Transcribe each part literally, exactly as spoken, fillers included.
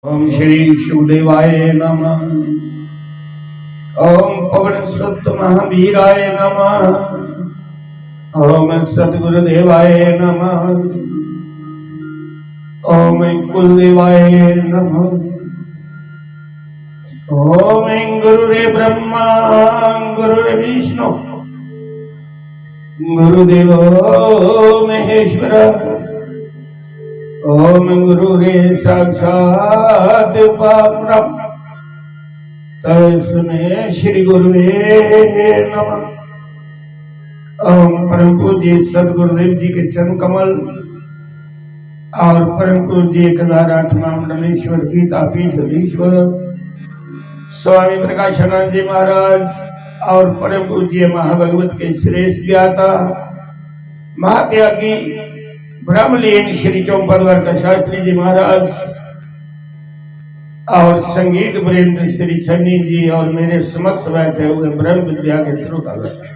ओम श्री शुकदेवाय नमः। ओम पवन सुत महावीराय नमः। ओम सतगुरुदेवाय नमः। ओम कुलदेवाय नमः। ओम गुरुदेव ब्रह्मा, गुरुदेव विष्णु, गुरुदेव महेश्वर। ओम गुरुरे साक्षात परब्रह्म, तस्मै श्री गुरुवे नमः। ओम परम पूज्य सतगुरुदेव जी के चरण कमल और परम पूज्य एक हजार आठवां मंडलेश्वर गीता पीठ अधीश्वर स्वामी प्रकाशानंद जी महाराज और परम पूज्य महाभगवत के श्रेष्ठ ज्ञाता महात्यागी ब्रह्मलीन श्री चौपदवर का शास्त्री जी महाराज और संगीत वृंद श्री छन्नी जी और मेरे समक्ष बैठे हुए ब्रह्म विद्या के श्रोतागण,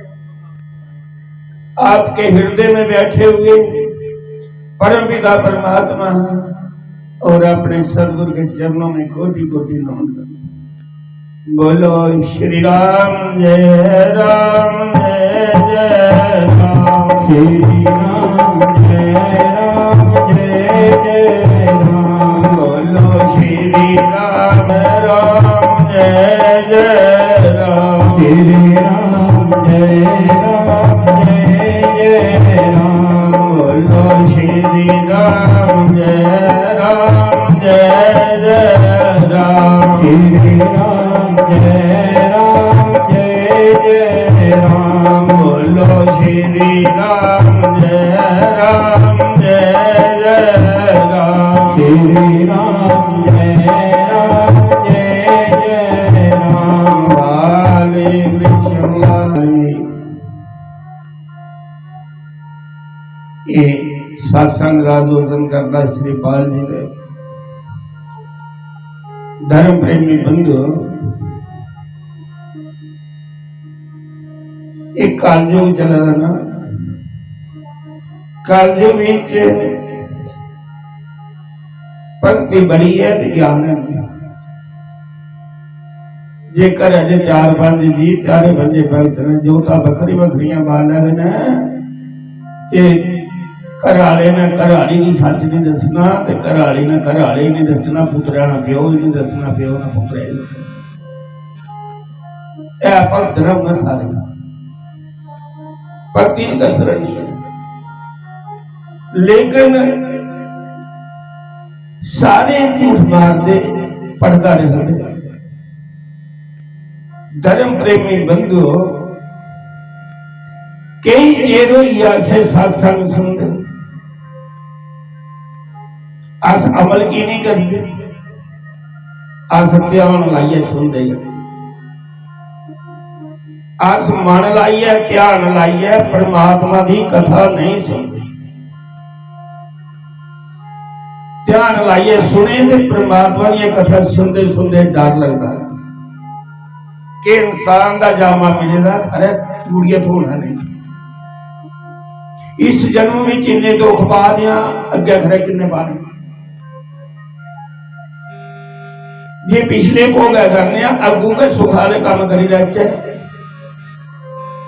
आपके हृदय में बैठे हुए परम पिता परमात्मा और अपने सदगुरु के चरणों में कोटि कोटि नमन करता हूं। बोलो श्री राम जय राम जय जय राम। श्री राम जय राम जय जय राम। बोलो श्री राम राम जय जय राम। श्री राम जय राम जय जय राम। बोलो श्री राम जय राम जय जय राम। श्री राम जय राम जय जय राम। बोलो श्री राम जय राम जय जय राम। श्री राम जय राम जय जय राम। वाली वृषभाली। ये सत्संग का आयोजन करता श्री पाल जी ने। धर्म प्रेमी बंधु, एक कालयुग चला रहा ना, कालयुग विच भक्ति बड़ी है ते ज्ञान है। जे घरै च चार पंज जी, चारे पंजे भगत ने, जोतां बक्खरी बक्खरियां बालै दे न, ते घर आह्ले ने घर आह्ली गी सच्च निं दस्सना, ते घर आह्ली ने घर आह्ले गी निं दस्सना, पुत्तरै ने प्यो गी निं दस्सना, प्यो ने पुत्तरै गी निं दस्सना। ऐ भगत न उ'नें सारे, भक्ति च कसर निं ऐ, लेकिन सारे झूठ मारदे, पढ़दा रखदे। धर्म प्रेमी बंधुओ, केई चिर होई गेआ असें सत्संग सुनदे, अस अमल की नहीं करदे? अस ध्यान लाइयै सुनदे गै। अस मन लाइयै, ध्यान लाइयै परमात्मा दी कथा नहीं सुनदे। ध्यान लाइयै सुने ते परमात्मा दी कथा सुनदे सुनदे डर लगदा कि इंसान दा जामा मिले दा, खरै मुड़ियै थ्होना नहीं। इस जन्म विच इन्ने दुख पा दे आं, अग्गें खरै किन्ने पाने। जे पिछले भोगै करने आं, अग्गूं गै सुख आह्ले कम्म करी लैचै,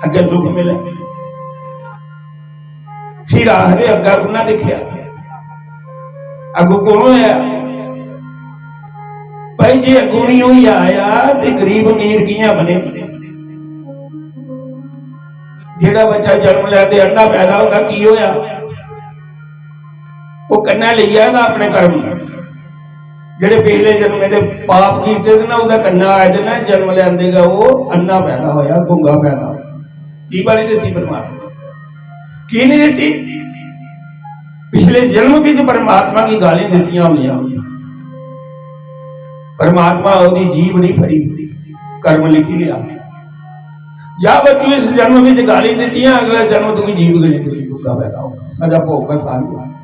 अग्गें सुख मिलै। फिर आखदे, "अग्गें कु'न्नै दिक्खेआ? अग्गूं कु'न होया?" भाई, जे अग्गूं निं होई आया, ते गरीब अमीर कि'यां बने? जेह्ड़ा बच्चा जन्म लैंदे अन्ना पैदा होंदा, की होया? ओह् कन्नै लेई आए दा अपने कर्म, जेह्ड़े पिछले जन्में दे पाप कीते दे ना, ओह्दे कन्नै आए दे ना, जन्म लैंदे गै ओह् अन्ना पैदा होया, गुंगा पैदा होया। की बनी दित्ती परमात्मा? की नहीं दित्ती? पिछले जन्म च परमात्मा की गालीं दित्तियां होनियां। परमात्मा ओह्दी जीभ नहीं फड़ी, कर्म लिखी लिया। जा बच्चू, इस जन्म विच गाली दित्तियां, अगला जन्म तुगी जीभ गली तुगी दुखा पैदा होगा। सजा भोग का सारी बात।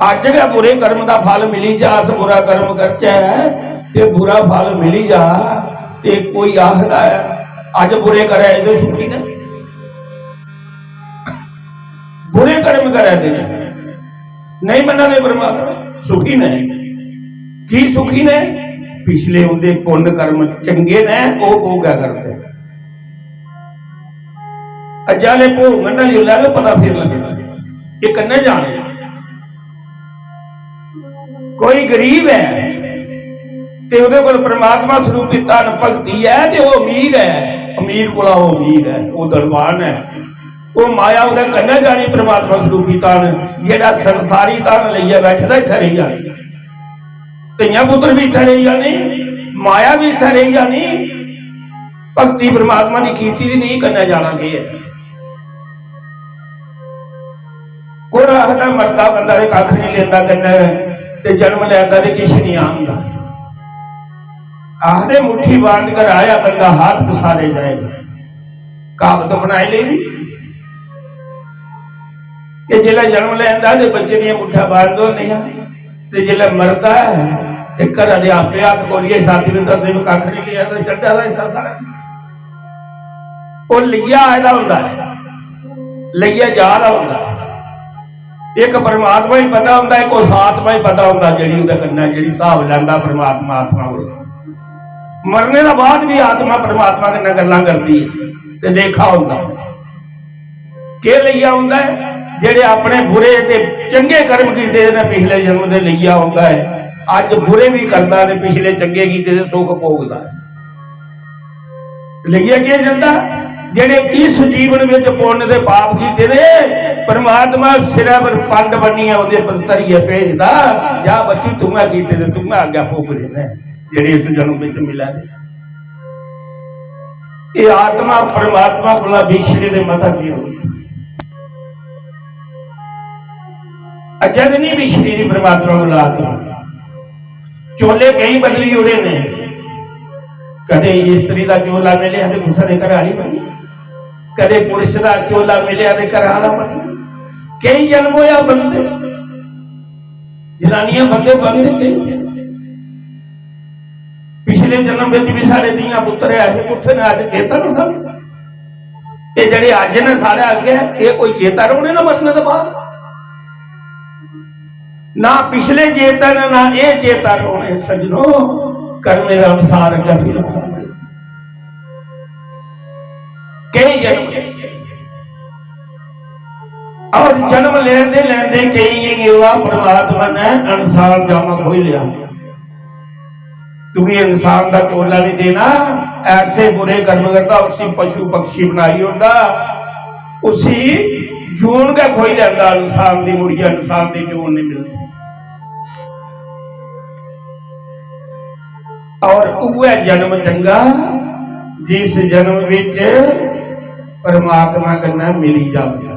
अज्ज गै बुरे कर्म दा फल मिली जा, अस बुरा कर्म करचै ते बुरा फल मिली जा, ते कोई आखदा ऐ, "अज्ज बुरे करै दे सुखी न, बुरे कर्म करै दे न, नहीं मन्ना दे परमात्मा।" सुखी ने। की सुखी ने? पिछले उंदे पुन्न कर्म चंगे ने, ओह भोगा करदे। अज्जै आह्ले भोग कन्नै जिसलै ते पता फिर लगदा, एह कन्नै जाने। कोई गरीब ऐ ते ओहदे कोल परमात्मा स्वरूपी धन भक्ति ऐ ते ओह अमीर ऐ, अमीर कोला ओह अमीर ऐ, ओह धनवान ऐ। ओह माया ओहदे कन्नै जानी, परमात्मा स्वरूपी धन, जेहड़ा संसारी धन लेइयै बैठे दा, इत्थै रेही जानी। धीयां पुत्तर भी इत्थै रेही जाने, माया भी इत्थै रेही जानी। भक्ति परमात्मा दी कीती दी नहीं, कन्नै जाना केह् ऐ? कोई आखदा मरदा बंदा ते कक्ख नहीं लेंदा कन्नै, ते जन्म लैंदा ते किश नहीं आंदा। आखदे मुट्ठी बांध कर आया बंदा हाथ पसारे जाएगा। कहावत बनाई लेई दी। ते जिसलै जन्म लैंदा ते बच्चे दियां मुट्ठा बांध होंदियां, ते जिसलै मरदा ऐ ते घरा दे आपे हत्थ खोलियै छाती पर धरदे, "मैं कक्ख नहीं लिया, ते छड्डा दा इत्थै सारा किश।" ओह लेइयै आए दा होंदा ऐ, लेइयै जा दा होंदा ऐ। इक परमात्मा ही पता होंदा, इक उस आत्मा ही पता होंदा, जेहड़ी ओहदे कन्नै, जेहड़ी स्हाब लैंदा परमात्मा आत्मा कोल। मरने दे बाद भी आत्मा परमात्मा कन्नै गल्लां करदी ऐ ते लेखा होंदा। केह् लेइयै औंदा ऐ? जेहड़े अपने बुरे ते चंगे कर्म कीते दे न पिछले जन्म दे, लेइयै औंदा ऐ। अज्ज बुरे भी करदा ते पिछले चंगे कीते दे सुख भोगदा ऐ। लेइयै केह् जंदा? जेहड़े इस जीवन विच पुन्न ते पाप कीते दे, परमात्मा सिरै पर पंड बन्नियै ओहदे पर धरियै भेजदा, "जा बच्चू, तुं'आ कीते दे तुं'आ अग्गै भोगने न, जेहड़े इस जन्म विच मिला दे।" एह आत्मा परमात्मा कोला बिछड़ी दे मता चिर होई। अज्जै ते नहीं बिछड़ी दी परमात्मा कोला आत्मा। चोले केई बदली ओड़े ने। कदे स्त्री दा चोला मिलेआ ते कुसै दे घरै आह्ली बनी, कदे पुरुष दा चोला मिलेआ ते घरै आह्ला बनी। केई जन्म होया बनदे, जनानियां बनदे बनदे केई जन्म। पिछले जन्म विच भी साढ़े धीयां पुत्तर ऐ हे, कुत्थे ने अज्ज चेता नहीं सानू। एह जेहड़े अज्ज ने साढ़े अग्गे, एह कोई चेता रौहने ना मरने दे बाद? ना पिछले चेता न, ना एह चेता रौहने। सज्जनो, कर्मे दा अनुसार अग्गे फिर केई जन्म। और जन्म लेंदे लेंदे केइयें गी ओह् परमात्मा ने इंसान जामा खोई लिया। तुगी इंसान दा चोला नहीं देना, ऐसे बुरे कर्म करदा, उसी पशु पक्षी बनाई ओड़दा, उसी जून गै खोई लैंदा इंसान दी, मुड़ियै इंसान दी जून नहीं मिलदी। और उऐ जन्म चंगा जिस जन्म विच परमात्मा कन्नै मिली जावे।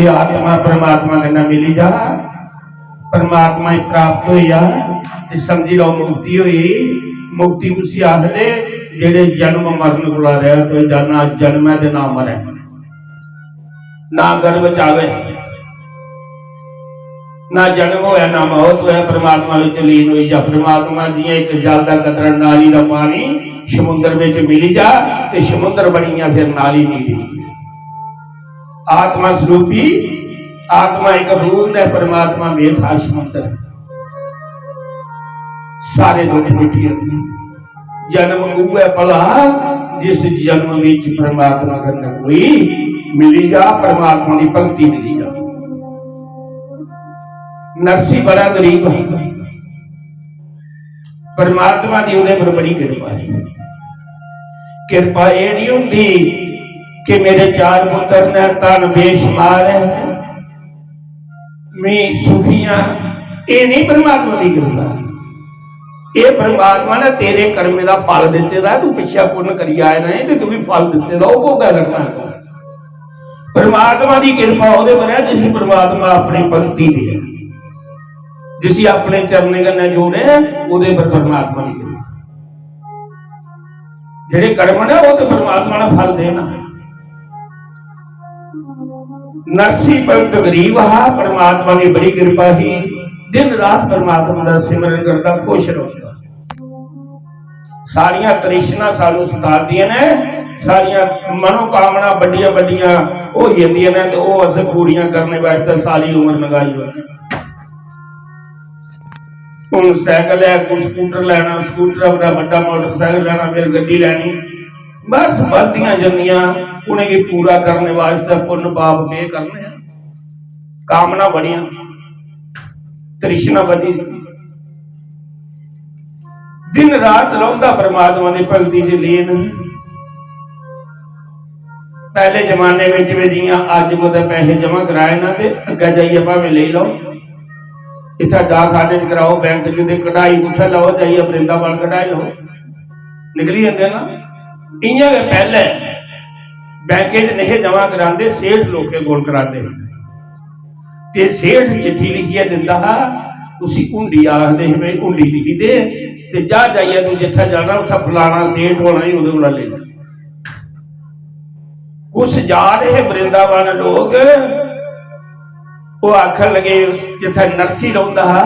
ये आत्मा परमात्मा कन्नै मिली जा, परमात्मा गी प्राप्त होई जा, ते समझी लैओ मुक्ति होई। मुक्ति उसी आखदे जेड़े जन्म मरण कोला रहित होई जा, ना जन्मै ते ना मरै, ना गर्भ च आवै, ना जन्म होया ना मौत होया, परमात्मा विच लीन होई जा। परमात्मा जियां इक जल दा कतरा, नाली दा पानी समुंदर विच मिली जा ते समुंदर बनी जा, फिर नाली नीली। आत्मा स्वरूपी, आत्मा इक बूंद ऐ, परमात्मा मेठा समुंदर। सारे दुख मिटी जंदे। जन्म उऐ भला जिस जन्म विच परमात्मा कन्नै कोई मिली जा, परमात्मा दी भक्ति मिली जा। नरसी बड़ा गरीब हा, परमात्मा दी ओहदे पर बड़ी किरपा ही। किरपा एह नहीं होंदी कि मेरे चार पुत्र ने, धन बेशुमार है, मैं सुखी हां, एह नहीं परमात्मा दी किरपा। एह परमात्मा ने तेरे कर्मे दा फल दिते दा, तू पिच्छे पुन्न करी आए ना, ते तुगी फल दिते दा, ओह भोगा करना है। परमात्मा दी किरपा ओहदे पर है जिसी परमात्मा अपनी भक्ति दे, जिसी अपने चरणें कन्नै जोड़े, ओहदे पर परमात्मा दी किरपा। जेड़े कर्म ने, ओह ते परमात्मा ने फल देना। नरसी भगत गरीब हा, परमात्मा दी बड़ी किरपा ही, दिन रात परमात्मा दा सिमरन करदा, खुश रौंदा। सारियां तृष्णा सानू सतांदियां ने, सारियां मनोकामना बड्डियां बड्डियां होई जंदियां ने, ते ओह असें पूरियां करने वास्ते सारी उम्र लंघाई होंदी। हुन साइकिल ऐ, कोई स्कूटर लैना, स्कूटर, अपना बड्डा मोटरसाइकिल लैना, फिर गड्डी लैनी। बस बधदियां जंदियां, उ'नेंगी पूरा करने वास्तै पुन्न पाप केह् करने आ? कामना बड़ियां, तृष्णा बधी। दिन रात रौंह्दा परमात्मा दी भक्ति च लीन। पैह्ले जमाने बिच बी जि'यां अज्ज कुतै पैसे जमा कराए ना ते अग्गै जाइयै भावें लेई लैओ, इत्थै डाकखाने च कराओ, बैंक च, ते कढाई कुत्थै लैओ, जाइयै वृंदावन कढाई लैओ, निकली जंदे ना। इ'यां गै पैह्ले बैंकें च नेहे जमा करांदे, सेठ लोकें कोल करांदे। ते सेठ चिट्ठी लिखियै दिंदा हा, उसी हुंडी आखदे हे, "भाई, हुंडी लिखी दे ते जा, जाइयै तूं जित्थै जाना, उत्थै फलाना सेठ होना ही, ओह्दे कोला लेई लै।" कुछ जा दे हे वृंदावन लोक, ओह् आखन लगे, जित्थै नरसी रौंह्दा हा,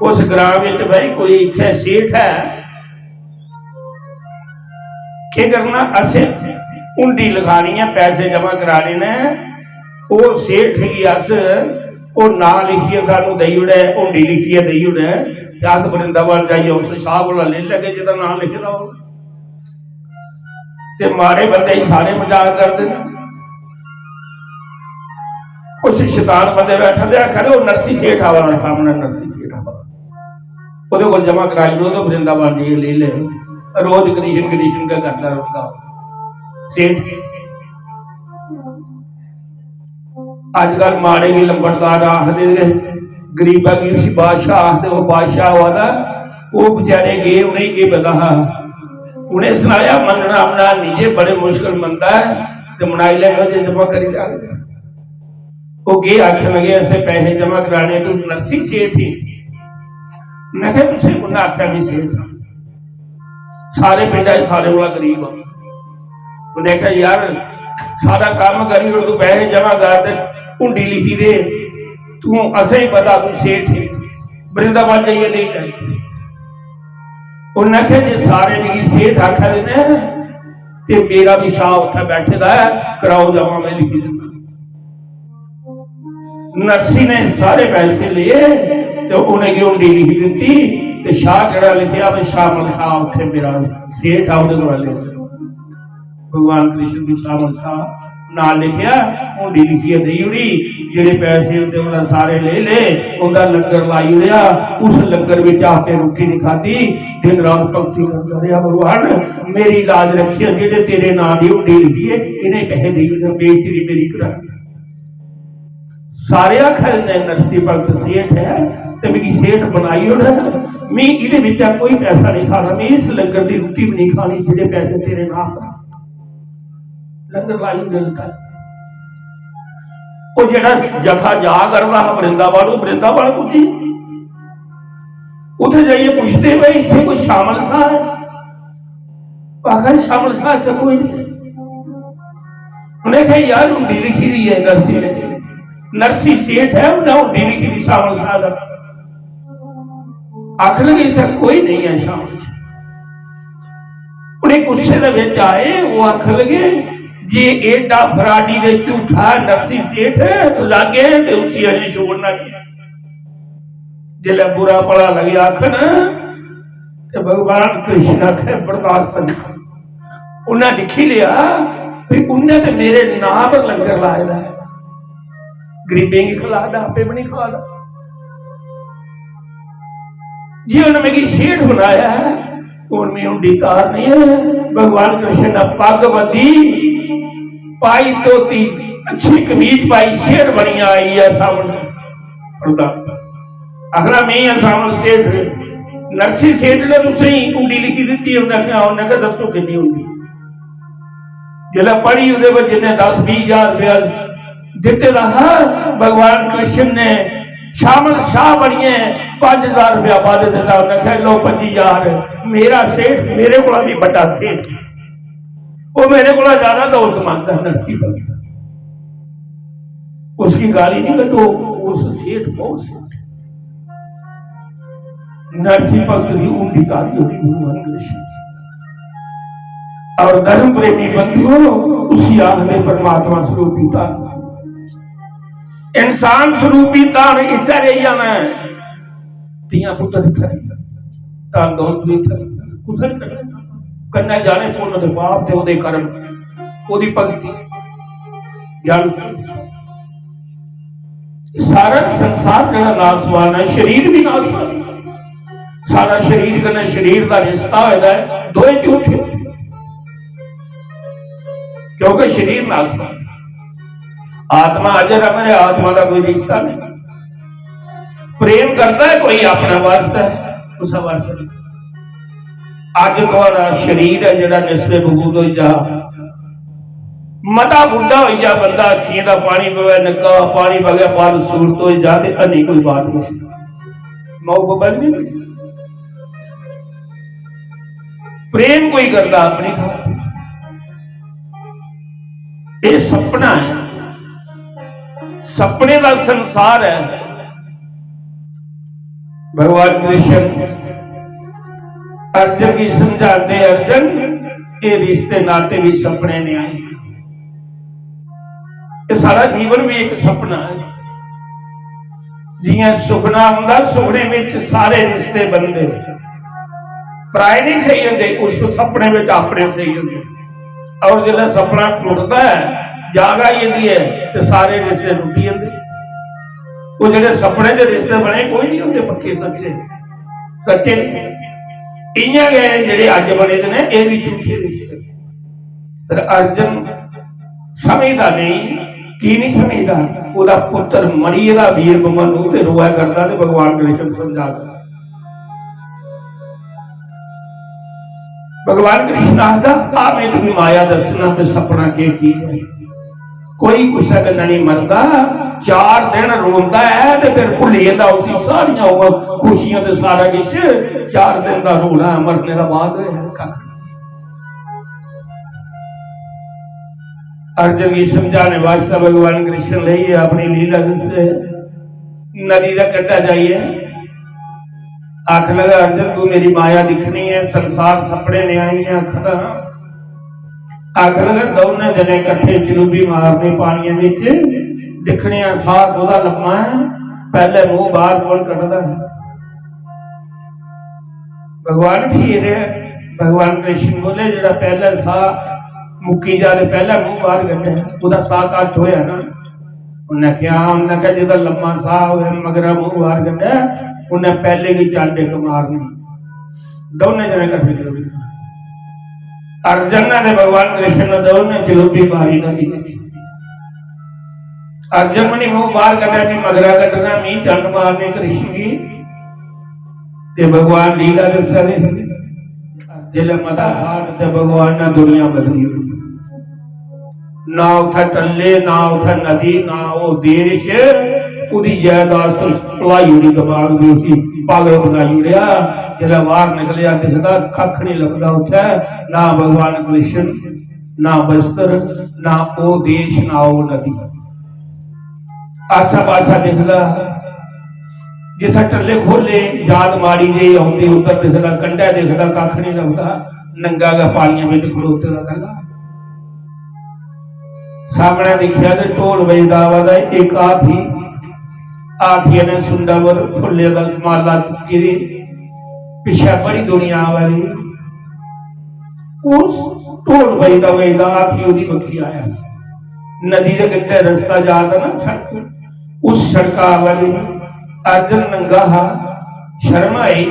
उस ग्रां बिच, भाई, कोई इत्थै सेठ ऐ? केह् करना असें? हुंडी लखानी ऐ, पैसे जमा कराने न। ओह् सेठ गी अस, ओह् नांऽ लिखियै सानू देई ओड़ै, हुंडी लिखियै देई ओड़ै, ते अस वृंदावन जाइयै उस शाह कोला लेई लैगे जेह्दा नांऽ लिखे दा होग। ते माड़े बंदे गी सारे मजाक करदे न। कुछ शैतान बंदे बैठे दे, आखा दे, "ओह् नरसी सेठ आवा दा सामनै, नरसी सेठ आवा दा।" ओह्दे कोल जमा कराई लो ते वृंदावन जाइयै लेई ले। रोज कृष्ण कृष्ण गै करदा रौंह्दा सेठ। अजकल माड़े गी लंबड़दार आखदे ते गरीबा गी उसी बादशाह आखदे। ओह् बादशाह होआ दा, ओह् बेचारे गे, उ'नेंगी केह् पता हा। उ'नें सनाया, "मन्नना मनान निं जे, बड़े मुश्कल मनदा ऐ, ते मनाई लैओ जे जमा करी जाग।" ओह् गे आखन लगे, "असें पैसे जमा कराने, तू नरसी सेठ ही।" उ'न्नै आखेआ, "तुसें कु'न्नै आखेआ में सेठ आं? सारे पिंडा च सारे कोला गरीब आं।" उ'न्नै आखेआ, "यार, सारा कम्म करी ओड़, तू पैसे जमा कर ते हुंडी लिखी दे, तू, असें ही पता तू सेठ है, वृंदावन जाइयै लेई लैगे।" उ'न्नै आखेआ, "जे सारे मिगी सेठ आखा दे न, ते मेरा बी शाह उत्थै बैठे दा ऐ, कराओ जमा, में लिखी दिन्ना।" नरसी ने सारे पैसे ले ते उ'नेंगी हुंडी लिखी दित्ती, ते शाह केह्ड़ा लिखेआ, "भाई, शामल शाह उत्थै मेरा सेठ आ, ओह्दे कोला लेई।" भगवान कृष्ण गी शामल शाह नांऽ लिखेआ, हुंडी लिखियै देई ओड़ी। जेह्ड़े पैसे उं'दे कोला सारे लेई ले, उं'दा लंगर लाई ओड़ेआ। उस लंगर बिच आपे रुट्टी निं खाद्धी, दिन रात भक्ति करदा रेहा, "भगवान, मेरी लाज रक्खेआ, जेह्ड़े तेरे नांऽ दी हुंडी लिखी ऐ, इ'नें पैसे देई ओड़ेआ, बेइज्जती मेरी करा।" सारे आखा दे, "नरसी भगत सेठ ऐ ते मिगी सेठ बनाई ओड़, में एह्दे बिच्चा कोई पैसा नहीं खाना, में इस लंगर दी रुट्टी भी नहीं खानी जेह्ड़े पैसे तेरे नांऽ पर।" लंगर लाई ओड़े उत्थै। ओह् जेह्ड़ा जथा जा करदा हा वृंदावन, ओह् वृंदावन पुज्जी। उत्थै जाइयै पुछदे, "भाई, इत्थै कोई शामल शाह ऐ?" आखा दे, "शामल शाह इत्थै कोई नहीं है।" उ'नें आखेआ, "यार, हुंडी लिखी दी ऐ नरसी ने, नरसी सेठ ऐ, उ'न्नै हुंडी लिखी दी शामल शाह दा।" आखन लगे, "इत्थै कोई नहीं ऐ शामल शाह।" उ'नें गुस्से दे बिच आए, ओह् आखन लगे, "जे एडा फराडी ते झूठा नरसी सेठ लागे ते उसी अजें छोड़ना नहीं।" जिसलै बुरा भला लगे आखन, ते भगवान कृष्ण आखे, "बर्दाश्त नहीं।" उन्नै दिक्खी लेआ भी उन्नै ते मेरे नांऽ पर लंगर लाए दा ऐ, गरीबें गी खला दा, आपे भी नहीं खा दा। जे उन्नै मिगी सेठ बनाया है, हून मैं हुंडी तारनी है। भगवान कृष्ण ने पग बद्धी, पाई धोती, अच्छी कमीज पाई, सेठ बनियै आई है सामने। प्रधान आखना, "मैं आं सामने सेठ।" "नरसी सेठ ने तुसें हुंडी लिखी दित्ती है?" उन्नै आखेआ, "उन्नै आखेआ, दस्सो किन्नी हुंडी।" जिसलै पढ़ी ओह्दे पर जिन्ने दस बीह ज्हार रपेआ दित्ते दा हा, भगवान कृष्ण ने शामल शाह बनियै पंज ज्हार रपेआ बद्ध दित्ता। उन्नै आखेआ, "लो पंजी ज्हार, मेरा सेठ मेरे कोला भी बड्डा सेठ, ओह् मेरे कोला ज्यादा दौलतमंद है, नरसी भगत।" उसकी गाली नहीं कटो, उस सेठ बहुत सेठ। नरसी भगत दी हुंडी तारी होती भगवान कृष्ण। और धर्म प्रेमी बंधुओं, उसी आखदे परमात्मा स्वरूपी धन। इंसान स्वरूपी धन इत्थै रेही जाना है। धियां पुत्तर इत्थै नहीं, धन दौलत भी इत्थै नहीं, कुसै ने करना। कन्नै जाने पुन्न दे पाप ते ओह्दे कर्म, ओह्दी भक्ति, ज्ञान। सारा संसार जेह्ड़ा नासवान है, शरीर भी नासवान है। सारा शरीर कन्नै शरीर दा रिश्ता होए दा है, दोए झूठे, क्योंकि शरीर नासवान है। आत्मा अजर अमर है, आत्मा का कोई रिश्ता नहीं। प्रेम करता है कोई अपने वास्ते, उस वास्ते नहीं। अज थुआड़ा शरीर है जेड़ा निस्बे वजूद होई जा, मता बुढ़ा होई जा बंदा, अक्खियें दा पानी पवै, नक्का पानी पवै, बाल सूरत होई जा, ते हनी कोई बात नहीं। माऊ बब्बा जी नहीं। प्रेम कोई करता अपनी खातिर। ये सपना है, सपने का संसार है। भगवान कृष्ण अर्जुन की समझाते, अर्जुन, ये रिश्ते नाते भी सपने ने आए। ये सारा जीवन भी एक सपना है। जियां सुखना हुंदा, सुखने विच सारे रिश्ते बनदे, पराए नहीं सही हुंदे, उस सपने विच अपने सही हुंदे। और जिसलै सपना टुटदा है, जाग आई जंदी है, ते सारे रिश्ते टुटी जंदे। वो जेह्ड़े सपने दे रिश्ते बने, कोई नहीं होंदे पक्के सच्चे, सच्चे नहीं। इयां गै जेह्ड़े अज्ज बने दे ने, एह् भी झूठे रिश्ते। पर अर्जुन समझदा नहीं, की नहीं समझदा? ओह्दा पुत्र मरी गेदा वीर मनु ते रोआ करदा ते भगवान कृष्ण समझा करदा। भगवान कृष्ण आखदा, "आ मैं तुगी माया दस्सना, मैं सपना केह् चीज है।" कोई कुसै कन्नै नहीं मरदा, चार दिन रोंदा है ते फिर भुल्ली जंदा, उसी सारियां उम्र खुशियां ते सारा किश, चार दिन दा रोना, मरने दा बाद होया कक्ख नहीं। अर्जुन गी समझाने वास्ते भगवान कृष्ण लेइयै अपनी लीला दसदे, नदी दा कंढा जाइयै आखन लगा, "अर्जुन, तू मेरी माया दिक्खनी है, संसार सपने ने आई है, आखदा।" आखन लगा, "दौनें जने कट्ठे चलूबी मारने पानियै बिच, दिक्खने आं साह कोह्दा लम्मा है, पैह्ले मूंह बाहर कौन कड्ढदा है।" भगवान फ्ही एह्दे, भगवान कृष्ण बोले, "जेह्ड़ा पैह्ला साह् मुक्की जा ते पैह्ला मूंह बाहर कड्ढे, ओह्दा साह् घट्ट होया ना।" उन्नै क्या, उन्नै क्या, "जेह्दा लम्मा साह् होऐ, मगरा मूंह बाहर कड्ढे, उन्नै पैह्ले गी चंड इक मारनी।" दौनें जने कट्ठे चली पे। अर्जुन ने ते भगवान कृष्ण ने दौनें चलोबी मारी नदी बिच। अर्जुन ने मूंह बाहर कड्ढे, "मैं मगरा कड्ढना, मैं चंड मारने कृष्ण गी।" ते भगवान लीला दस्सा दे, जिसलै मता हाथ ते भगवान ने दुनिया बदली ओड़ी। ना उत्थै टल्ले, ना उत्थै नदी, ना ओह् देश, ओह्दी जायदाद उस भलाई ओड़ी, दिमाग भी उसी पागल बनाई ओड़ेआ। जिसलै बाहर निकलेआ, दिखदा कक्ख नहीं लभदा उत्थै, ना भगवान कृष्ण, ना वस्त्र, ना ओह् देश, ना ओह् नदी। आसा पासा दिखदा, जित्थै टल्ले खोले, याद माड़ी जेही औंदी, उद्धर दिखदा, कंढै दिखदा, कक्ख नहीं लभदा, नंगा गै पानियै बिच खड़ोते दा कल्ला। सामनै दिक्खेआ ते ढोल बजदा आवा दा, इक हाथी, हाथियै ने सुंडा पर फुल्ले दा माला चुक्की दी, पिच्छै बड़ी दुनिया आवा दी। उस ढोल बजदा बजदा हाथी ओह्दी बक्खी आया। नदी दे कंढे रस्ता जा दा ना सड़क, उस सड़का आवा दी। अर्जुन नंगा हा, शर्म आई,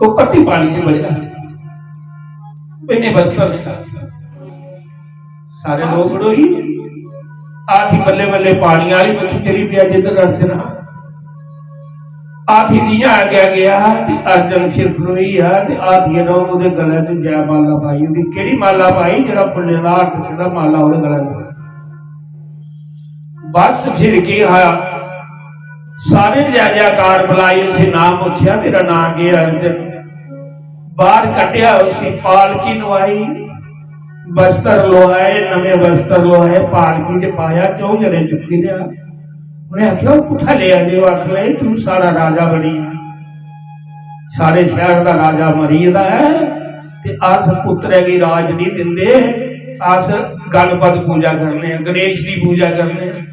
ओह् परती पानी च बड़ेआ। इन्ने बस्तर निकल सारे लोक बड़ोई। हाथी बल्ले बल्ले पानी आह्ली बक्खी चली पेआ जिद्धर अर्जुन हा। हाथी जियां अग्गें गेआ ते अर्जुन फिर खड़ोई गेआ ते हाथियै ने ओह्दे गले च जै माला पाई। ओह्दी केह्ड़ी माला पाई? जेह्ड़ा फुल्लें दा हार चुके दा, माला ओह्दे गले च। बस फिर केह् हा, सारे जय जयकार बुलाई, उसी नाम पुच्छेआ, "तेरा नाम केह् है?" अर्जुन। बाहर कड्ढेआ, उसी पालकी नवाई, वस्त्र लोआए, नमें वस्त्र लोआए, पालकी च पाया, चौं जने चुक्की लेआ। उ'नें आखेआ, "ओह् कुत्थै लेआ दे ओ?" आखन लगे, "तू साढ़ा राजा बनी गेआ, साढ़े शैह्र दा राजा मरी गेदा ऐ ते अस पुत्तरै गी राज निं दिंदे, अस गणपत पूजा करने आं, गणेश दी पूजा करने आं।"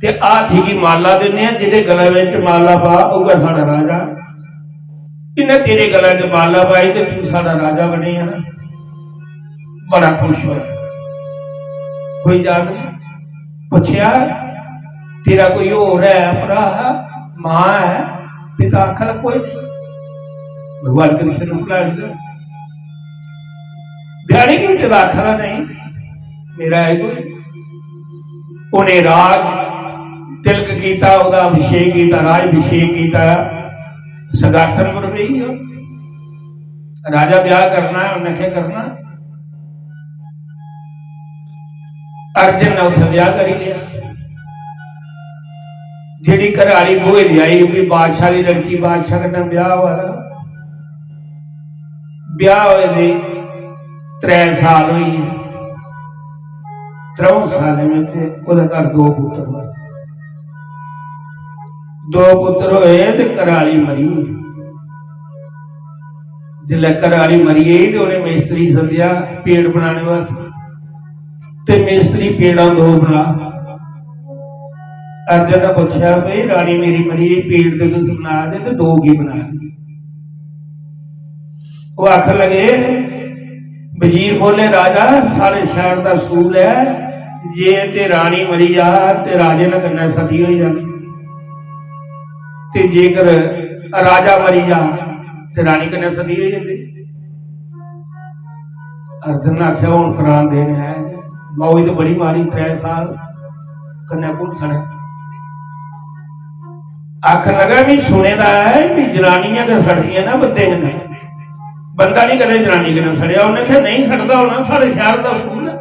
ते हाथी गी माला दिन्ने आं, जेह्दे गले बिच माला पा, उ'ऐ साढ़ा राजा। इन्ने तेरे गले च माला पाई ते तू साढ़ा राजा बनेआ। बड़ा खुश होआ। कोई जात नहीं। पुच्छेआ, "तेरा कोई होर ऐ भ्राऽ, मां ऐ?" पिता आखन लगा, "कोई नहीं।" भगवान कृष्ण ने बुलाई लिया। ब्याह नहीं कीते दा? आखन लगा, "नहीं, मेरा है कोई।" उ'नें राज तिलक कीता, ओह्दा अभिषेक कीता, राज अभिषेक कीता, सिंहासन पर बेही गेआ। राजा ब्याह करना है, उन्नै केह् करना? अर्जुन ने उत्थै ब्याह करी लेआ। जेह्ड़ी घरै आह्ली ब्होई लेआई, ओह् बी बादशाह दी लड़की, बादशाह कन्नै ब्याह होआ दा। ब्याह होए दे त्रै साल होई गे। त्र'ऊं सालें बिच ओह्दे घर दो पुत्तर होए। दो पुत्तर होए ते घरै आह्ली मरी गेई। जिसलै घरै आह्ली मरी गेई ते उ'नें मिस्त्री सद्देआ पेड़ बनाने वास्तै। ते मिस्त्री पेड़ां दो बना। अर्जुन ने पुच्छेआ, "भाई, रानी मेरी मरी गेई, पेड़ ते तुस बना दे ते दो की बना दे?" ओह् आखन लगे, वजीर बोले, "राजा, साढ़े शैह्र दा सूल ऐ, जे ते रानी मरी जा ते राजे ने कन्नै सती होई जानी, ते जेकर राजा मरी जा ते रानी कन्नै सती होई जंदी।" अर्जुन ने आखेआ, "हून प्राण देने आए न, मौज ते बड़ी मारी त्रै साल, कन्नै कु'न सड़े?" आखन लगा, "मी सुने दा ऐ कि जनानियां गै सड़दियां ना बंदे कन्नै, बंदा नहीं कदें जनानी कन्नै सड़ेआ।" उ'न्नै आखेआ, "नहीं सड़दा होना, साढ़े शैह्र दा सूल ऐ।"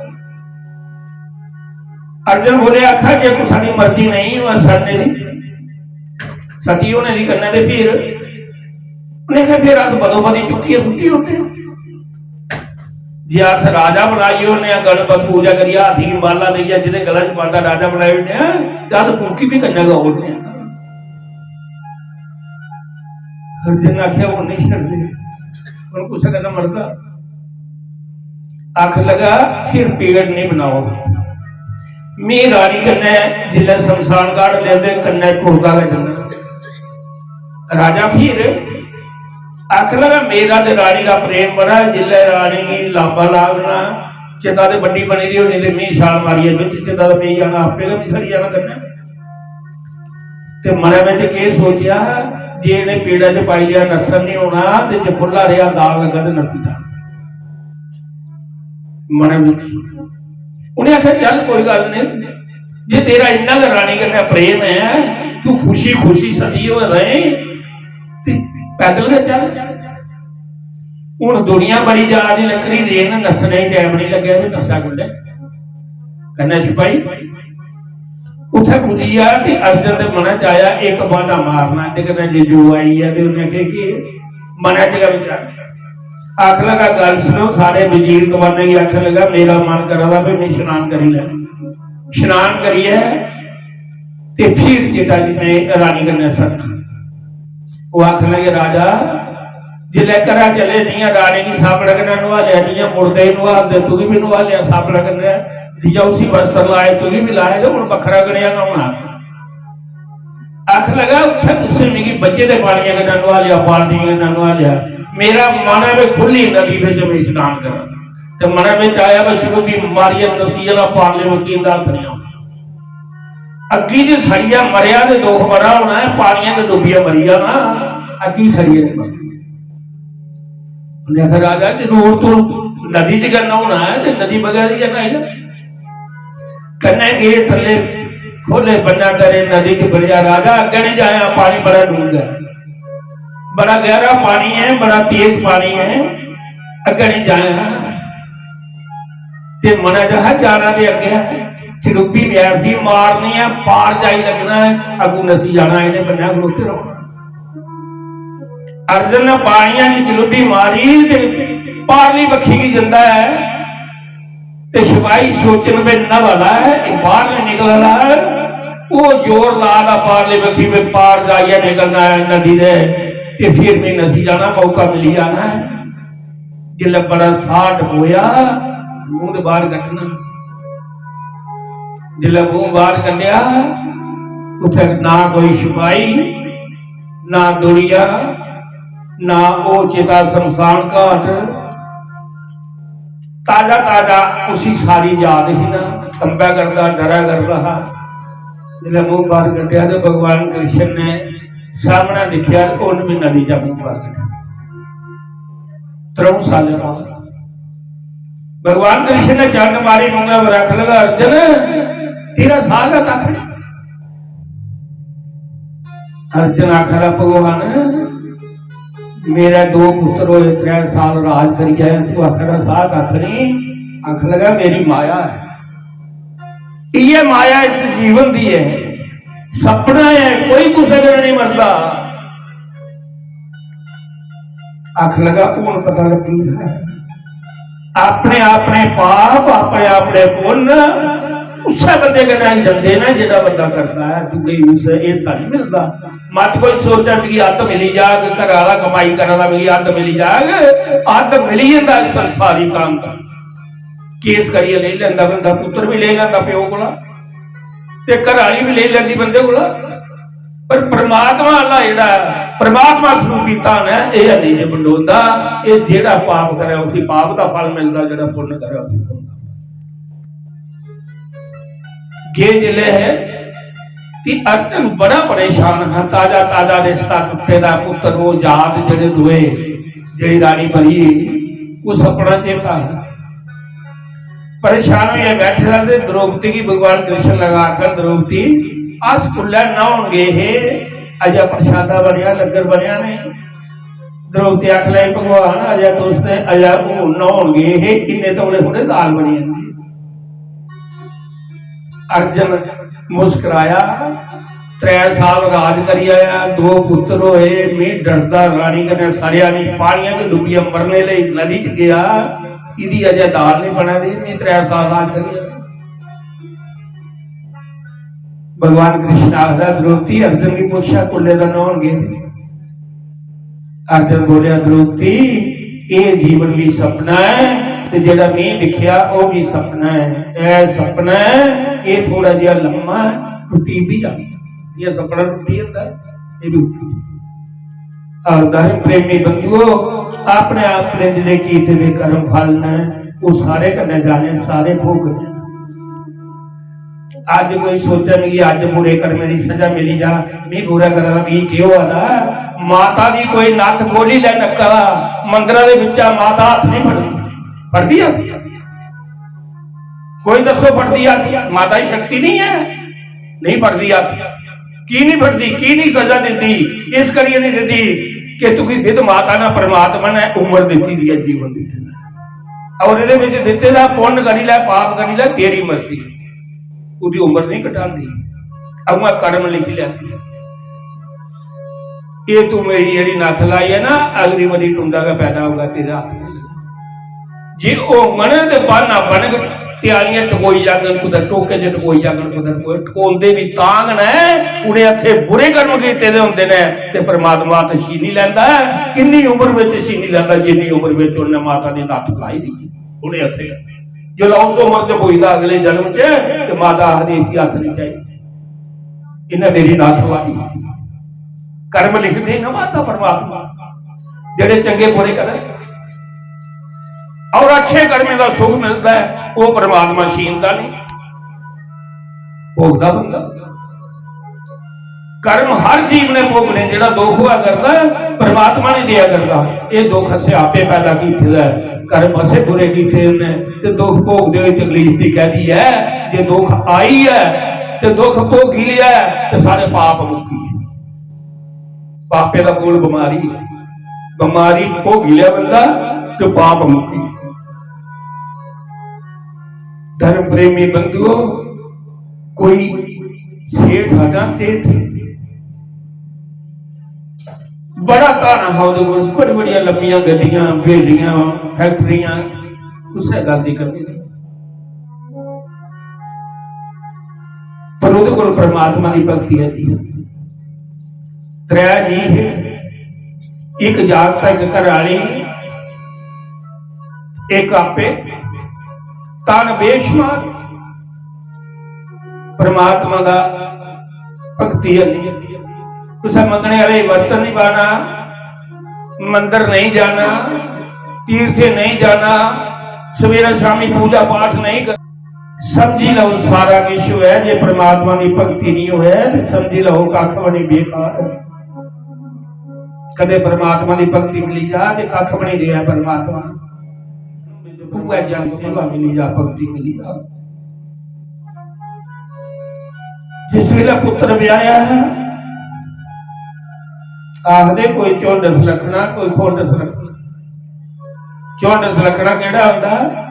अर्जुन बोले, "आखा जे कुसै दी मर्जी नहीं होऐ सड़ने दी, सती होने दी कन्नै, ते फिर?" उ'न्नै आखेआ, "फिर अस बदोबदी चुक्कियै सुट्टी ओड़ने आं। जे अस राजा बनाई ओड़ने आं, गणपत पूजा करियै, हाथी गी माला देइयै, जेह्दे गले च पांदा राजा बनाई ओड़ने आं, ते अस फूकी बी कन्नै गै ओड़ने आं।" अर्जुन ने आखेआ, "हून नहीं छड़दे, हून कुसै कन्नै मरदा?" आखन लगा, "फिर पेड़ नहीं बनाओ, में रानी कन्नै जिसलै शमशान घाट लेंदे, कन्नै टुरदा गै जन्ना।" राजा फिर आखन लगा, "मेरा ते रानी दा प्रेम बड़ा, जिसलै रानी गी लांबा लागना, चिता ते बड्डी बनी दी होनी, ते में छाल मारियै बिच चिता ते पेई जाना, आपे गै सड़ी जाना कन्नै।" ते मनै बिच केह् सोचेआ, जे इ'नें पेड़ा च पाई लेआ, नस्सन नहीं होना, ते जे खु'ल्ला रेहा, दाग लग्गा ते नस्सी जाना। मनै बिच उ'नें आखेआ, "चल, कोई गल्ल नहीं, जे तेरा इन्ना गै रानी कन्नै प्रेम ऐ, तू खुशी खुशी सती होए रहे, ते पैदल गै चल।" हून दुनिया बड़ी जा दी लकड़ी देन, नस्सने गी टैम नहीं लग्गेआ, भी नस्सा कुंडे कन्नै छपाई। उत्थै पुज्जी गेआ ते अर्जुन दे मनै च आया, इक ब्हाना मारना, ते कन्नै जे जो आई गेआ, ते उ'न्नै आखेआ कि मनै च गै विचार। आखन लगा, "गल्ल सुनो, सारे वजीर दवानें गी आखन लगा, मेरा मन करा दा, भाई, में शनान करी लैं।" शनान करियै ते फिर चिता च में रानी कन्नै सड़ना। ओह् आखन लगे, "राजा, जिसलै घरा चले, जि'यां रानी गी साबड़ा कन्नै नुहालेआ, जि'यां मुर्दे गी नुहालदे, तुगी बी नुहालेआ साबड़ा कन्नै, जि'यां उसी वस्त्र लाए, तुगी बी लाए, ते हून बक्खरा कनेहा न्हौना?" आखन लगा, "उत्थै तुसें मिगी बज्झे दे पानियै कन्नै नुहालेआ, बाल्टियें कन्नै नुहालेआ, मेरा मन ऐ, में खु'ल्ली नदी बिच में शनान करां।" ते मनै बिच आया, "बच्चो, भी मारियै नस्सी जाना, पारले बक्खी इं'दा हत्थ निं औना।" अग्गी च सड़ियै मरेआ ते दुख बड़ा होना ऐ, पानियै च डुब्बियै मरी जाना, अग्गी सड़ियै निं मरना। उ'न्नै आखेआ, "राजा, जरूर तू नदी च गै न्हौना ऐ ते नदी बगै दी गै न्हाई लै।" कन्नै गे थल्ले, खोह्ले बन्ना तरे, नदी च बड़ेआ। "राजा, अग्गें निं जायां, पानी बड़ा डूंह्गा ऐ, बड़ा गैह्रा पानी ऐ, बड़ा तेज पानी ऐ, अग्गें निं जायां।" ते मनै च हा, "जाना ते अग्गें ऐ, चलुप्पी ते ऐसी मारनी ऐ, पार जाई लग्गना ऐ, अग्गू नस्सी जाना, इ'नें बन्नै खड़ोते रौह्ना।" अर्जुन ने पानियां दी चलुप्पी मारी ते पारली बक्खी गी जंदा ऐ ते सपाही सोचन पे नवा दा ऐ कि बाहर नहीं निकला दा ऐ, वो जोर ला दा पारली बक्खी पे पार जाइयै निकलना ऐ नदी दे, ते फिर में नस्सी जाना, मौका मिली जाना ऐ। जिसलै बड़ा साह टपोया, मूंह ते बाहर कड्ढना। जिसलै मूंह बाहर कड्ढेआ, उत्थै ना कोई छपाई, ना दुनिया, ना ओह् चिता शमशान घाट। ताजा ताजा उसी सारी याद ही ना, कंबै करदा, डरै करदा हा। जिसलै मूंह बाहर कड्ढेआ ते भगवान कृष्ण ने सामनै दिक्खेआ ते उन्न बी नदी चा मूंह बाहर कड्ढेआ। त्र'ऊं सालें बाद भगवान कृष्ण ने चंड मारी मूंहै पर, आखन लगा, "अर्जुन, तेरा साह गै कक्ख नहीं।" अर्जुन आखदा, "भगवान, मेरे दो पुत्र होए, त्रै साल राज करी आया, तू आखदा साह कक्ख नहीं।" आखन लगा, "मेरी माया है, इ'यै माया इस जीवन दी है, सपना है, कोई कुसै कन्नै नहीं मरदा।" आखन लगा, "हून पता लग्गी गेआ, अपने अपने पाप, अपने अपने पुन्न उस्सै बंदे कन्नै जंदे न जेह्ड़ा बंदा करदा ऐ, दूए गी उस हिस्सा नहीं मिलदा।" मत कोई सोचै, "मिगी अद्ध मिली जाग, घरै आह्ला कमाई करा दा, मिगी अद्ध मिली जाग।" अद्ध मिली जंदा इस संसारी धन दा। केस करियै लेई लैंदा बंदा, पुत्तर बी लेई लैंदा प्यो कोला, ते घरै आह्ली बी लेई लैंदी बंदे कोला। पर परमात्मा आह्ला जेह्ड़ा ऐ, परमात्मा स्वरूपी धन ऐ, एह् है नहीं जे बंडोंदा। एह् जेह्ड़ा पाप करै उसी पाप दा फल मिलदा, जेह्ड़ा पुन्न करै उसी पुन्न दा। गे जिसलै हे ते अर्जुन बड़ा परेशान हा, ताजा ताजा रिश्ता टुट्टे दा, पुत्तर ओह् याद जेह्ड़े दुए, जेह्ड़ी रानी मरी गेई, ओह् सपना चेता हा। परेशान होइयै बैठे दा ते द्रौपदी गी भगवान कृष्ण लगा आखन, "द्रौपदी, अस कुल्लै न्हौन गे हे, अजें प्रसादा बनेआ, लंगर बनेआ नहीं।" द्रौपदी आखन लगी, "भगवान, अजें तुस ते अजें हून न्हौन गे हे, इन्ने तौले थोड़े दाल बनी जंदी।" अर्जुन मुस्कराया, "त्रै साल राज करी आया, दो पुत्र होए, में डरदा रानी कन्नै सड़ेआ नहीं, पानियै च डुब्बियै मरने लेई नदी च गेआ, इदी अजें दाल नहीं बना दी, में त्रै साल राज करी आया।" भगवान कृष्ण आखदा, "द्रौपदी, अर्जुन गी पुच्छा कुल्ले दा न्हौन गे?" अर्जुन बोलेआ, "द्रौपदी, एह् जीवन भी सपना ऐ ते जेह्ड़ा में दिक्खेआ ओह् भी सपना ऐ। एह् सपना ऐ, एह् थोड़ा जेहा लम्मा ऐ, टुट्टी बी जाना। जि'यां सपना टुट्टी जंदा, एह् बी टुट्टी जंदा।" और धर्म प्रेमी बंधुओ, अपने अपने जेह्ड़े कीते दे कर्म फल न, ओह् सारे कन्नै जाने, सारे भोगने। अज्ज कोई सोचै, "मिगी अज्ज बुरे कर्में दी सजा मिली जा, मी बुरा करा दा, मिगी केह् होआ दा?" माता दी कोई नत्थ खोली लै नक्का दा, मंदरा दे बिच्चा माता हत्थ नहीं फड़दी, फड़दी हत्थ? कोई दस्सो, फड़दी हत्थ? माता दी शक्ति नहीं है, नहीं फड़दी हत्थ। की नहीं फड़दी, की नहीं सजा दिंदी? इस करियै नहीं दिंदी कि तुगी विध माता ने, परमात्मा ने उम्र दित्ती दी है, जीवन दित्ते दा। और एह्दे बिच दित्ते दा पुन्न करी लै, पाप करी लै, तेरी मर्जी। ओह्दी उम्र नहीं घटांदी, अगुआं कर्म लिखी लैती। एह् तू मेरी जेह्ड़ी नत्थ लाई ऐ ना, अगली बारी टुंडा गै पैदा होगा तेरे हत्थ में। जे होङन ते ब्हाना बनग, त्यारियां टकोई जाङन, कुतै टोके च टकोई जाङन, कुतै टकोई, टकोंदे बी तां गै न, उ'नें हत्थें बुरे कर्म कीते दे होंदे न ते परमात्मा हत्थ छीनी लैंदा ऐ। किन्नी उम्र बिच छीनी लैंदा? जिन्नी उम्र बिच उन्नै माता दी नत्थ लाई दी, उ'नें हत्थें। जिसलै उस उम्र च पुजदा अगले जन्म च, ते माता आखदी, "इसी हत्थ नहीं चाहिए, इन्नै मेरी नत्थ लाई।" कर्म लिखदे ना माता परमात्मा, जेह्ड़े चंगे बुरे करै। और अच्छे कर्में दा सुख मिलदा ऐ, ओह् परमात्मा छीनदा नहीं, भोगदा बंदा। कर्म हर जीव ने भोगने, जेह्ड़ा दुख होआ करदा ऐ, परमात्मा नहीं देआ करदा। एह् दुख असें आपे पैदा कीते दा ऐ, कर्म असें बुरे कीते दे न, ते दुख भोगदे होई तकलीफ भी कैदी ऐ? जे दुख आई ऐ ते दुख भोगी लेआ ऐ, ते सारे पाप मुक्की गे। पापे दा मूल बमारी ऐ। बमारी भोगी लै बंदा ते पाप मुक्की। धर्म प्रेमी बंधुओ, कोई सेठ हा ना, सेठ, बड़ा धन हा ओह्दे कोल, बड़ी बड़ियां लम्मियां गड्डियां, हवेलियां, फैक्टरियां, कुसै गल्ल दी कमी नहीं। पर ओह्दे कोल परमात्मा दी भक्ति है थी। त्रै जी हे, इक जागत, इक घरै आह्ली, इक आपे। धन बेशुमार, परमात्मा दा भक्ति है नहीं। कुछ मंगने वाले बर्तन नहीं पाना, मंदिर नहीं जाना, तीर्थे नहीं जाना, सवेरे शामी पूजा पाठ नहीं कर। समझी लो, सारा विश्व है, जे परमात्मा की भक्ति नहीं होए तो समझी लो, कख बड़ी बेकार है। कदे परमात्मा की भक्ति मिली जा, ते कख बड़ी दिया परमात्मा। पूरा जन सेवा मिली जा, भक्ति मिली जा। जिस वेले पुत्र ब्याया है, आखदे कोई झुंड सलखना, कोई खुंड सलखना। झुंड सलखना केड़ा होंदा?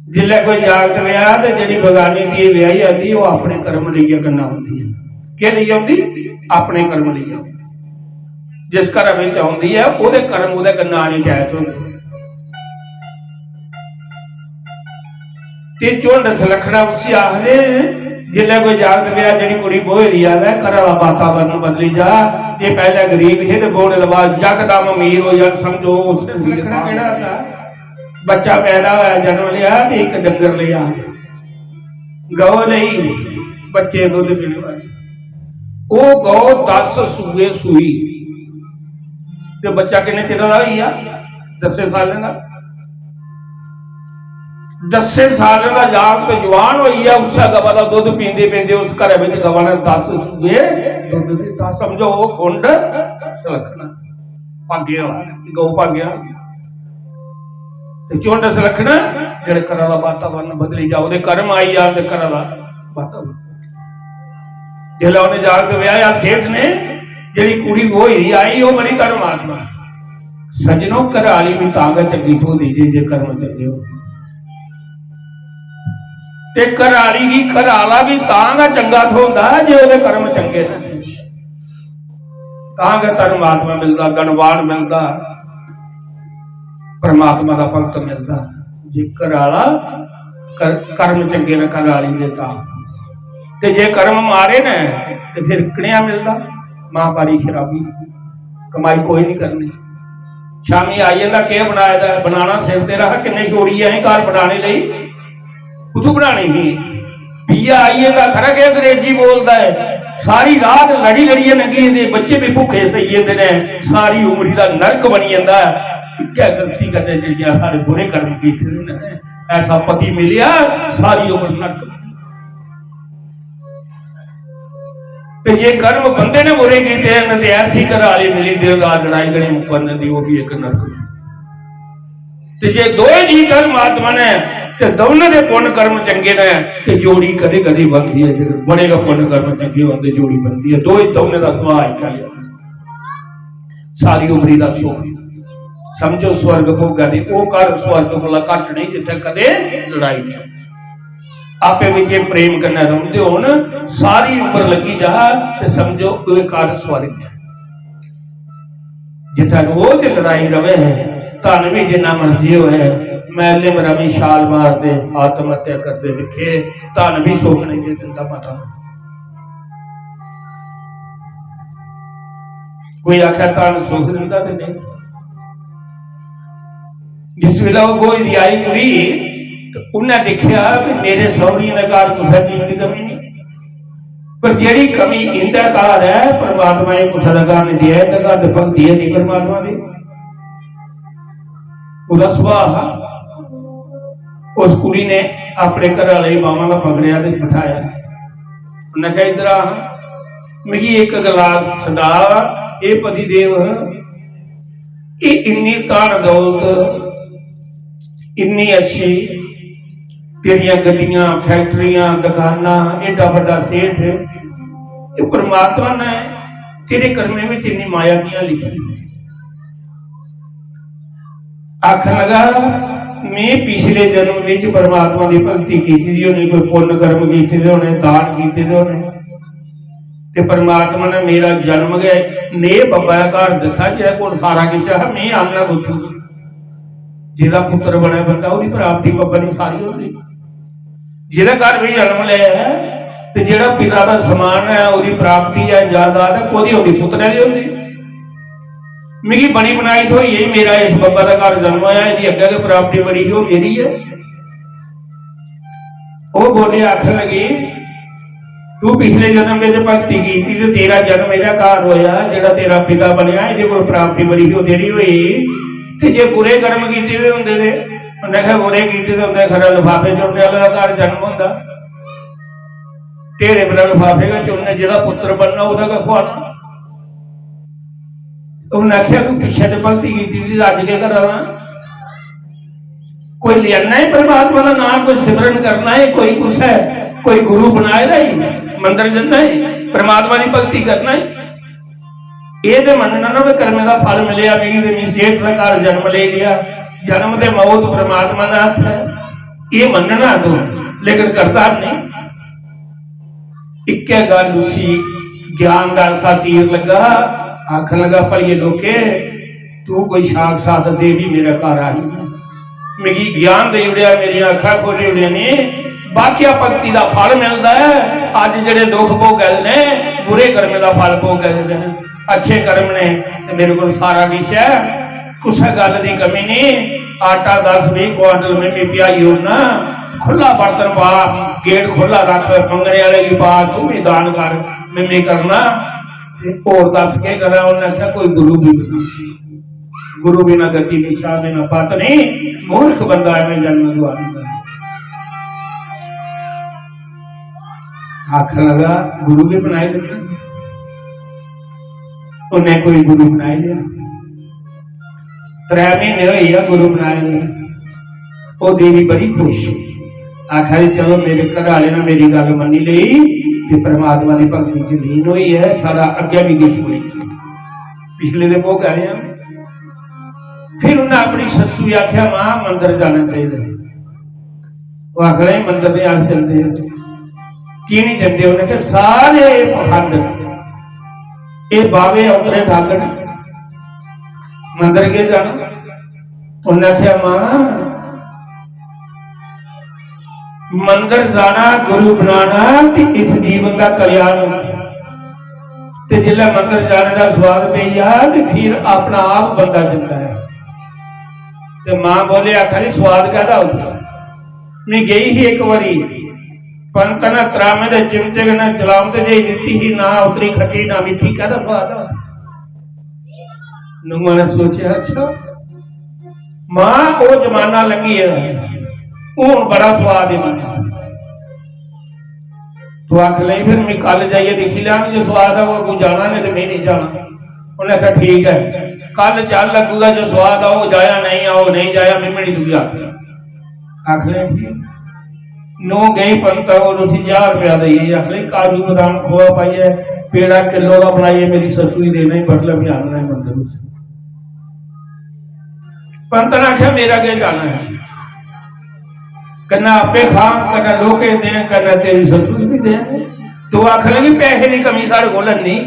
जिल्लै कोई जागत ब्याह ते जेह्ड़ी बगानी धी ब्याही आंदी, ओह् अपने कर्म लेइयै कन्नै औंदी ऐ। केह् लेइयै औंदी? अपने कर्म लेइयै औंदी। जिस घरै बिच औंदी ऐ, ओह्दे कर्म ओह्दे कन्नै आनी अटैच होंदे। ते झुंड सलखना उसी आखदे। जिल्लै कोई जागत ब्याह, जेह्ड़ी कुड़ी ब्होई दी आवै, घरा दा वातावरण बदली जा। जे पैह्लें गरीब हे ते ब्होने दे बाद यकदम अमीर होई जान, समझो उस कुड़ी दा केह्ड़ा होंदा? बच्चा पैदा होया, जन्म लिया ते इक डंगर लिया, गौ लेई बच्चे दुद्ध पीने वास्तै। ओह् गौ दस सूए सूई, ते बच्चा किन्ने चिरै दा होई गेआ? दस्सें सालें दा। दस्सें सालें दा जागत जवान होई गेआ, उस्सै गवा दा दुद्ध पींदे पींदे उस घरै बिच गवा ने दस सूए दुद्ध दित्ता। समझो, ओह् खुंड सलखना, भाग्य वाला, गौ भाग्य वाली। ते झुंड सलखना, जेह्ड़े घरा दा वातावरण बदली जा, ओह्दे कर्म आई जान ते घरा दा वातावरण। जिसलै उ'नें जागत ब्याहेआ सेठ ने, जेह्ड़ी कुड़ी ब्होई दी आई, ओह् बड़ी धर्मात्मा। सज्जनो, घरै आह्ली बी तां गै चंगी थ्होंदी जे, जे कर्म चंगे हो। ते घरै आह्ली गी घरै आह्ला बी तां गै चंगा थ्होंदा जे ओह्दे कर्म चंगे न। तां गै धर्मात्मा मिलदा, धनवान मिलदा, परमात्मा दा भक्त मिलदा। जे घरै आह्ला कर-, कर्म चंगे न घरै आह्ली दे तां। ते जे कर्म माड़े न ते फिर कनेहा मिलदा? महापारी शराबी, कमाई कोई नहीं करनी। शामी आई जंदा, "केह् बनाए दा ऐ?" बनाना सिर ते रहा, किन्ने छोड़ी आए घर बनाने लेई, कुत्थों बनानी ही? पिया आई जंदा, खरा के अंग्रेजी बोलदा है, सारी रात लड़ी लड़ियै लंघी जंदी, बच्चे भी भुक्खे सेई जंदे ने, सारी उमरी दा नरक बनी जंदा है। इक्कै गलती कन्नै जेह्ड़ियां साढ़े बुरे कर्म कीते दे न, ऐसा पति मिलेआ, सारी उम्र नरक। ते जे कर्म बंदे ने बुरे कीते न, ते ऐसी घरै आह्ली मिली, दिन रात लड़ाई गै निं मुक्कन दिंदी, ओह् बी इक नरक। ते जे दोए जी धर्मात्मा ने, ते दौनें दे पुन्न कर्म चंगे ने, ते जोड़ी कदे कदे बनदी ऐ, जेकर बड़े गै पुन्न कर्म चंगे होन ते जोड़ी बनदी ऐ। दोए, दौनें दा सुभाऽ इक्कै जेहा। सारी उमरी दा सुख, समझो, स्वर्ग भोगा दे, ओह् घर स्वर्ग कोला घट्ट नहीं जित्थै कदे लड़ाई नहीं। आपे बिच्चे प्रेम कन्नै रौंह्दे होन, सारी उम्र लंघी जा, ते समझो, ओह् घर स्वर्ग ऐ। जित्थै रोज लड़ाई रवे है, धन भी जिन्ना मर्जी होए, मैले पर भी छाल मारदे, आत्महत्या करदे दिक्खे, धन भी सुख नहीं जे दिंदा मता। कोई आखै धन सुख दिंदा ते नहीं। जिस वेले ओह् ब्होई दी आई कुड़ी, ते उन्नै दिक्खेआ कि मेरे सौहरियें दे घर कुसै चीज दी कमी नहीं, पर जेह्ड़ी कमी इंदे घर ऐ, परमात्मा एह् कुसै दा घर नहीं देआ, इंदे घर ते भक्ति है नहीं परमात्मा दी। ओह्दा सुभाऽ हा, उस कुड़ी ने अपने घरै आह्ले गी बाह्मां दा पकड़ेआ ते बठाया। उन्नै आखेआ, "इद्धर आ, मिगी इक गलास सदा, एह् पति देव, एह् इन्नी धन दौलत, इन्नी अच्छी, तेरियां गड्डियां, फैक्टरियां, दकानां, एड्डा बड्डा सेठ, एह् परमात्मा ने तेरे कर्में बिच इन्नी माया कि'यां लिखी?" आखन लगा, "मैं पिछले जन्म विच परमात्मा दी भक्ति कीती दी होनी, कोई पुण्य कर्म कीते दे होने, दान कीते दे होने, ते परमात्मा ने मेरा जन्म गै नेह बब्बै दे घर दित्ता, जेह्दे कोल सारा किश हा, मैं आह्नना कुत्थूं?" जेह्दा पुत्र बनै बंदा, ओह्दी प्राप्ति बब्बै दी सारी होंदी। जेह्दे घर बी जन्म लेआ ऐ, ते जेह्ड़ा पिता दा समान ऐ, ओह्दी प्राप्ति ऐ, जायदाद ऐ, कोह्दी होंदी? पुत्तरै दी होंदी। मिगी बनी बनाई थ्होई गेई, मेरा इस बब्बै दा घर जन्म होआ, एह्दी अग्गें गै प्राप्ति बड़ी ही, ओह् मेरी ऐ। ओह् बोले, आखन लगे, तू पिछले जन्म च भक्ति कीती ते तेरा जन्म एह्दे घर होया, जेह्ड़ा तेरा पिता बनेआ, एह्दे कोल प्राप्ति बड़ी ही, ओह् तेरी होई। ते जे बुरे कर्म कीते दे होंदे ते उन्नै आखेआ बुरे कीते दे होंदे, खरा लफाफे चुनने आह्ले दा घर जन्म होंदा, ढेरे पर लफाफे गै चुनने, जेह्दा पुत्तर बनना ओह्दा गै खुआना। उन्नै आखेआ तू पिच्छे ते भक्ति कीती दी, अज्ज केह् करा दा? कोई लेना है परमात्मा का नाम, कोई सिमरन करना है, कोई कुछ है, कोई गुरु बनाए दा ही, मंदिर जन्ना है, परमात्मा की भक्ति करना है। ये ते मनना ना, मैं कर्मे का फल मिलया मिगी, ते मैं सेठ का घर जन्म ले लिया। जन्म ते मौत परमात्मा का हाथ है, ये मनना तू, लेकिन करता नहीं। इक्कै गल्ल उसी ज्ञान दा ऐसा तीर लग्गा, आखन लगा, "भलिये लोके, तू कोई साक्षात देवी मेरे घर आई है, मिगी ज्ञान दे उड़िया, मेरियां अक्खां खोली उड़िया ने, बाकिया भक्ति दा फल मिलदा है। अज्ज जेड़े दुख भोगै दे ने, बुरे कर्में दा फल भोगै दे ने, अच्छे कर्म ने ते मेरे कोल सारा किश है।" कुसै गल्ल दी कमी नहीं। आटा दस बीह क्विंटल में भी पिहाई ओड़ना, खु'ल्ला बर्तन पा, गेट खु'ल्ला रख, मंगने आह्ले गी पा, तू भी दान कर, में भी करना। ते होर दस केह् करां? उन्नै आखेआ, "कोई गुरु भी बना, गुरु बिना गति नहीं, शाह बिना पत नहीं, मूर्ख बंदा एवं जन्म गवा दिंदा।" आखन लगा, "गुरु भी बनाई दिंदा।" उन्नै कोई गुरु बनाई लिया। त्रै म्हीने होई गेआ गुरु बनाए दे। ओह् देवी बड़ी खुश, आखा दी, "चलो, मेरे घर आह्ले ने मेरी गल्ल मन्नी लेई ते परमात्मा दी भक्ति च लीन होई है, साढ़ा अग्गें भी किश कोई पिछले दे भोग आए हैं।" फिर उन्नै अपनी सस्सू गी आखेआ, "मां, मंदर जाना चाहिए।" ओह् आखन लगी, "मंदर ते अस जंदे आं।" "की नहीं जंदे?" उन्नै आखेआ, "सारे पखंड न, एह् बावे औंतरे ठग न, मंदर केह् जाना?" उन्नै आखेआ, "मां, मंदर जाना, गुरु बनाना ते इस जीवन का कल्याण होंदा। ते जिसलै मंदर जाने दा स्वाद पेई जा ते फिर अपना आप बंदा जंदा है।" ते मां बोले, "आखा दी, स्वाद कैदा उत्थै? मैं गेई ही इक बारी, पंत ने त्रामे दे चिमचे कन्नै चलामत जेही दित्ती ही, ना उतरी खट्टी ना मिट्ठी, कैदा स्वाद है उत्थै?" नुआ ने सोचेआ, "अच्छा मां, ओह् जमाना लंघी गेदा, हून बड़ा स्वाद है मंदर।" तो आख लई, "फिर मैं कल जाइयै दिक्खी लैङ जे स्वाद है, ओह् अग्गू जाना, नहीं ते मैं नहीं जाना।" उन्नै आखेआ, "ठीक है, कल चल, अग्गू दा जो स्वाद औग जाया, नहीं औग नहीं जाया, मैं भी नहीं तुगी आखना।" आख ले, "ठीक।" नूं गई पंता कोल, उसी ज्हार रपेआ देइयै, आख ले, "काजू बदाम खोआ पाइयै पेड़ा किलो दा बनाइयै मेरी सस्सू गी देना ही, बडलै बी आनना ही मंदर उस।" पंत ने आखेआ, "मेरा केह् जाना है, कन्नै आपे खा, कन्नै लोकें दे, कन्नै तेरी सस्सू गी बी दे।" तो आखन लगी, "पैसे दी कमी साढ़े कोल नहीं,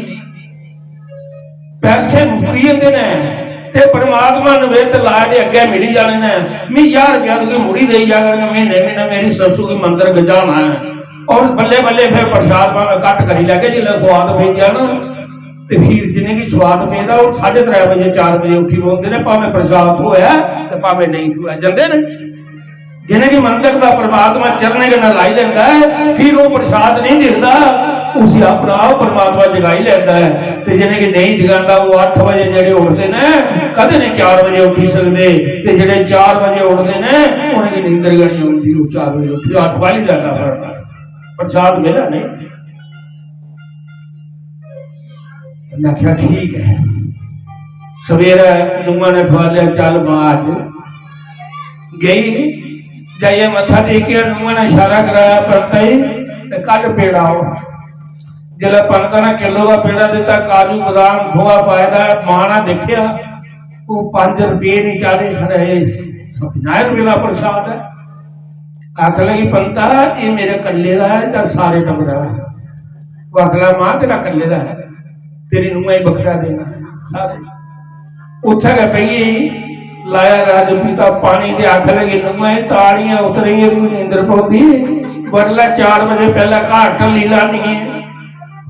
पैसे मुक्की जंदे ने ते परमात्मा ने वित्त लाए दे अग्गें मिली जाने ने। मी ज्हार रपेआ तुगी मुड़ी देई जा करना, म्हीने म्हीने मेरी सस्सू गी मंदर गजाना है।" और बल्ले बल्ले फिर प्रसाद भावें घट्ट करी लैगे, जिसलै स्वाद पेई जाना ते फिर जिनेंगी स्वाद पेदा, ओह् साढ़े त्रै बजे, चार बजे उठी पौंदे ने, भावें प्रसाद थ्होऐ ते भावें नेईं थ्होऐ, जंदे ने। जिनेंगी मंदर दा परमात्मा चरणें कन्नै लाई लैंदा ऐ, फिर ओह् प्रसाद नहीं दिखदा, उसी अपना आप परमात्मा जगाई लैंदा ऐ। ते जिनेंगी नेईं जगांदा, ओह् अट्ठ बजे जेह्ड़े उठदे न, कदें नहीं चार बजे उठी सकदे, ते जेह्ड़े चार बजे उठदे न, उनेंगी नींदर गै नहीं औंदी, ओह् चार बजे उठी अट्ठ बाली लैंदा फिर प्रसाद मिला नहीं। उन्नै आखेआ, "ठीक है।" सवेरै नुआ ने ठुआलेआ, "चल मां, अज्ज।" गई, जाइयै मत्था टेकेआ, नुआ ने इशारा कराया पंता गी, "ते कड्ढ पेड़ा ओह्।" जिसलै पंता ने किलो दा पेड़ा दित्ता, काजू, बदाम, खोआ पाए दा, मां ने दिक्खेआ, ओह् पंज रपेऽ निं चाढ़े, खरै एह् स-, पंजाहें रपेऽ दा प्रसाद ऐ। आखन लगी, "पंता, एह् मेरे कल्ले दा ऐ जां सारे टब्बरा दा?" ओह् आखन लगा, "मां, तेरा कल्ले दा ऐ, तेरी नूंहा गी बक्खरा देना, सारे।" उत्थै गै बेही गेई, लाया राजपीता पानी ते आखन लगी, "नूंहा गी ताड़ियां उतरियै कोई नींदर पौंदी, बडलै चार बजे पैह्लें घर ढल्ली लानी ऐ,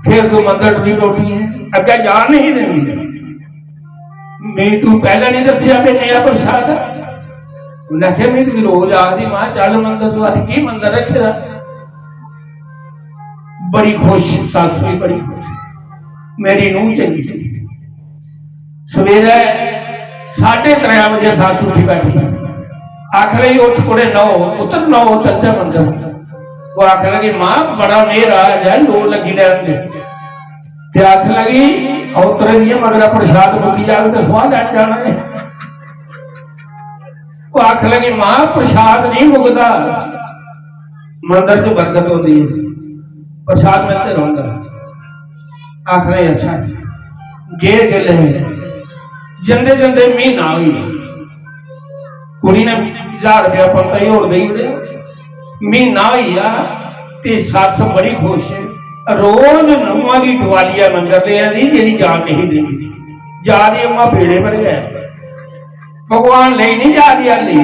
फिर तूं मंदर टुरी पौनी ऐ, अग्गें जान नहीं देनी।" "मैं तू पैह्लें नहीं दस्सेआ कि नेहा प्रसाद ऐ?" उन्नै आखेआ, "मैं तुगी रोज आखदी, मां, चल मंदर।" तू आखदी, "की मंदर रक्खे दा?" बड़ी खुश, सस्स भी बड़ी खुश। मेरी नूंह चंगी। सवेरै साढ़े त्रै बजे सस्स उठी बैठी, आखन लगी, "उठ कुड़े, नौ, पुत्तर, नौ, चलचै मंदर।" ओह् आखन लगी, "मां, बड़ा न्हेरा ऐ, लोऽ लग्गी लैन दे।" ते आखन लगी, "औतरे दियां, मगरा प्रसाद मुक्की जाग ते सुआह् लैन जाना ऐ।" ओह् आखन लगी, "मां, प्रसाद नहीं मुकदा, मंदर च बरकत होंदी है, प्रसाद मिलते रौंहदा।" आखन लगी, "अच्छा।" गे जिसलै, जंदे जंदे म्हीना होई गेआ। कुड़ी ने ज्हार रपेआ पंता गी होर देई ओड़ेआ। म्हीना होई गेआ ते सस्स बड़ी खुश ऐ। रोज नूंहा गी ठुआलियै मंदर लेआ दी, जेह्ड़ी जान नहीं दिंदी। जा दी उ'आं बेड़े पर गै। भगवान लेई नहीं जा दी हाली।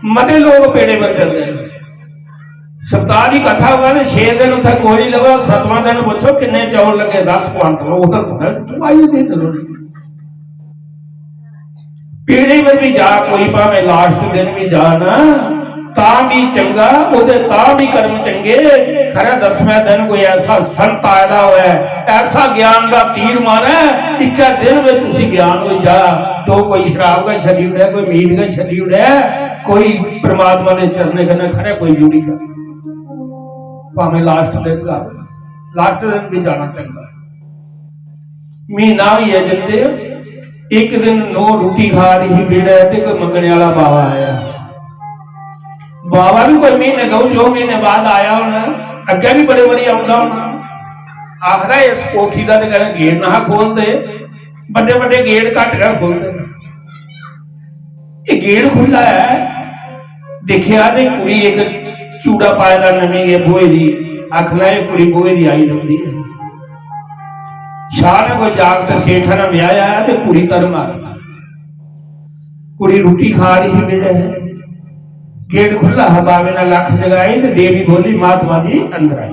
मते लोक बेड़े पर जंदे न। सप्ताह दी कथा होऐ ते छे दिन उत्थै कोई नहीं लभदा, सतवां दिन पुच्छो, "किन्ने चौल लग्गे?" "दस क्वांटल।" "ओह् तां पता, तूं आई दे दिन।" पीढ़ी पर भी जा, कोई भावें लास्ट दिन भी जा ना, तां भी चंगा, ओह्दे तां भी कर्म चंगे। खरै दसवें दिन कोई ऐसा संत आए दा होऐ, ऐसा ज्ञान दा तीर मारै, इक्कै दिन बिच उसी ज्ञान होई जा, तो कोई शराब गै छड्डी ओड़ै, कोई मीट गै छड्डी ओड़ै, कोई परमात्मा दे चरणें कन्नै खरै कोई जुड़ी जा, भावें लास्ट दिन गै, लास्ट दिन भी जाना चंगा। म्हीना होई गेआ जंदे। इक दिन नूंह रुट्टी खा दी ही बेड़े ते कोई मंगने आह्ला बावा आया। बावा भी कोई म्हीने, दो, चो म्हीने बाद आया होना, अग्गें भी बड़े बारी औंदा होना। आखदा, "इस कोठी दा ते कदें गेट नहा खोलदे, बड्डे बड्डे गेट घट्ट गै खोलदे न।" एह् गेट खु'ल्ला ऐ। दिक्खेआ ते कुड़ी इक चूड़ा पाए दा नमीं गै ब्होई दी, आखन लगा, "एह् कुड़ी ब्होई दी आई लभदी ऐ।" शाह ने कोई जागत सेठा ने ब्याहेआ ऐ ते कुड़ी धर्म आत्मा। कुड़ी रुट्टी खा दी ही बेड़े, गेट खु'ल्ला हा, बावे ने लक्क जगाई ते देवी बोली, "महात्मा जी अंदर आई।"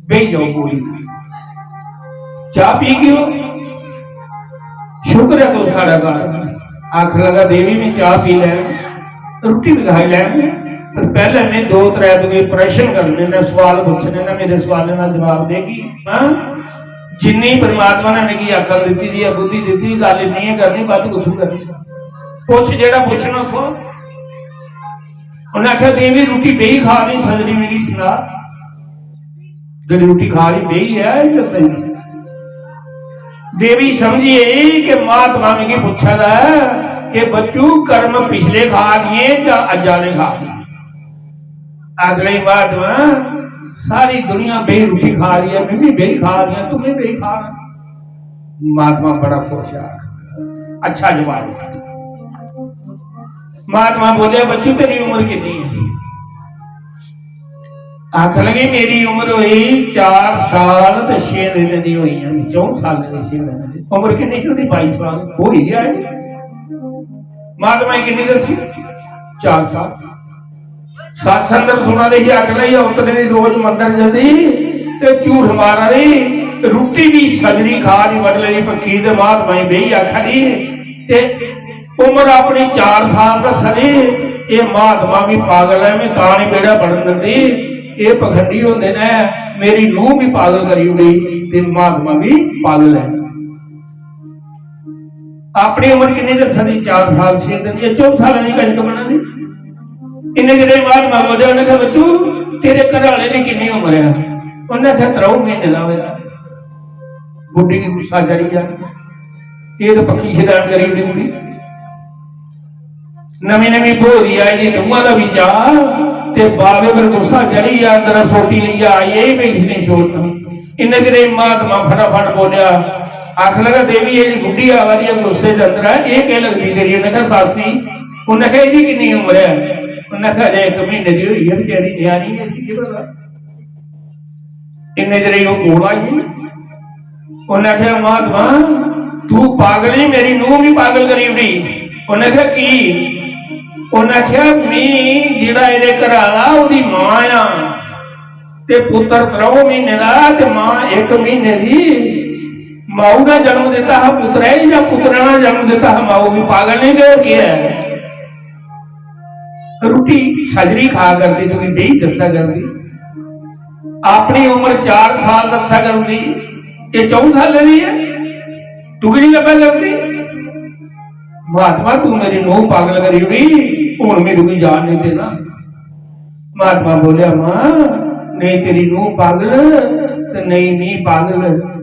बेही जाओ पूरी। चाह पी गयो, शुक्र है तुस साढ़े घर। आखन लगा, "देवी, मैं चाह पी लैं, रुट्टी भी खाई लैं, पर पहले मैं दो त्रै दूए प्रश्न करने न, सवाल पूछने न, मेरे सवालों का जवाब देगी।" हाँ, जिन्नी परमात्मा ने मिगी अकल दित्ती दी है, बुद्धि दित्ती दी, गल्ल इन्नी गै करनी, बद्ध कुत्थूं करनी? पुछ, जेड़ा पुछना सो। उन्हें आख्या, "देवी, रुट्टी बेही खा दी, सजनी मिगी सना।" जेह्ड़ी रुट्टी खा दी बेही ऐ, एह् दस्सै जी। देवी समझी गेई कि महात्मा मिगी पुच्छा दा ऐ कि बच्चू, कर्म पिछले खा दिए जां अज्ज आह्ले खा दिए? आखन लगी, "महात्मा, सारी दुनिया बेही रुट्टी खा दी ऐ, मैं भी बेही खा दी आं, तू भी बेही खा।" महात्मा बड़ा खुश है, आख, "अच्छा जवाब दित्ता।" महात्मा बोले, "बच्चू, तेरी उम्र कितनी है?" आखन लगे, "मेरी उम्र हुई चार साल ते छे दिन दी हुई है, चौं साल दी, छे दिन दी।" उम्र कितनी ही होंदी? बाई साल। हो ही गया है। महात्मा जी कितनी दसी? चार साल। सत्संग सुना दे ही, आखन लगे, "उतरे दी रोज मंदर जंदी ते झूठ मारा दी, रुट्टी भी सजरी खा दी, बडले दी पक्की, ते महात्मा जी बेही आखा दी, ते उम्र अपनी चार साल दस्सा दी, एह् महात्मा भी पागल ऐ, मैं तां नहीं बेड़ा बड़न दिंदी, एह् पखंडी होंदे ने, मेरी नूंह भी पागल करी ओड़ी ते महात्मा भी पागल ऐ।" अपनी उम्र किन्नी दस्सा दी? चार साल, छे दिन, ये चौं साल दी कणक बना दी। इन्ने चिरे महात्मा बोले, उन्हें कहा, "बच्चू, तेरे घर वाले दी किन्नी उम्र है?" उन्हें कहा, "त्रौ महीने दा होया।" बुड्ढी गी गुस्सा चढ़ी गया, "ये तो पक्की शैतान करी ओड़ी कुड़ी।" नमीं नमीं भोरी आई दी नूंहा दा बी चाऽ, ते बावे पर गुस्सा चढ़ी गेआ, अंदर सोटी लेइयै आई, "एह् में इसने छोड़ना।" इन्ने चिरे महात्मा फटाफट बोलेआ, आखन लगा, "देवी, एह् जेह्ड़ी बुड्ढी आवा दी ऐ गुस्से दे अंदर ऐ, एह् केह् लगदी तेरी?" उन्नै आखेआ, "सासी।" उन्नै आखेआ, "एह्दी किन्नी उम्र ऐ?" उन्नै आखेआ, "अजें इक म्हीने दी होई ऐ, बेचारी ञ्याणी ऐ, इसी केह् पता।" इन्ने चिरे ओह् कोल आई, उन्नै आखेआ, "महात्मा, तू पागल ही, मेरी नूंह भी पागल करी ओड़ी।" उन्नै आखेआ, "की?" उन्नै आखेआ, "मी जेह्ड़ा एह्दे घरा दा, ओह्दी मां आ, ते पुत्तर त्र'ऊं म्हीने दा ते मां इक म्हीने दी। माऊ ने जन्म दित्ता हा पुत्तरै गी जां पुत्तरै ने जन्म दित्ता हा माऊ गी? पागल नहीं ते होर केह् ऐ?" रुट्टी सजरी खा करदी, तुगी बेही दस्सा करदी। अपनी उम्र चार साल दस्सा करदी, ये चौं सालें दी है, तुगी नहीं लब्भा करदी? महात्मा, तू मेरी नूंह पागल करी ओड़ी, हुन मैं तुगी जान नहीं देना। महात्मा बोलिया, मां, नहीं तेरी नूंह पागल ते नहीं मैं पागल,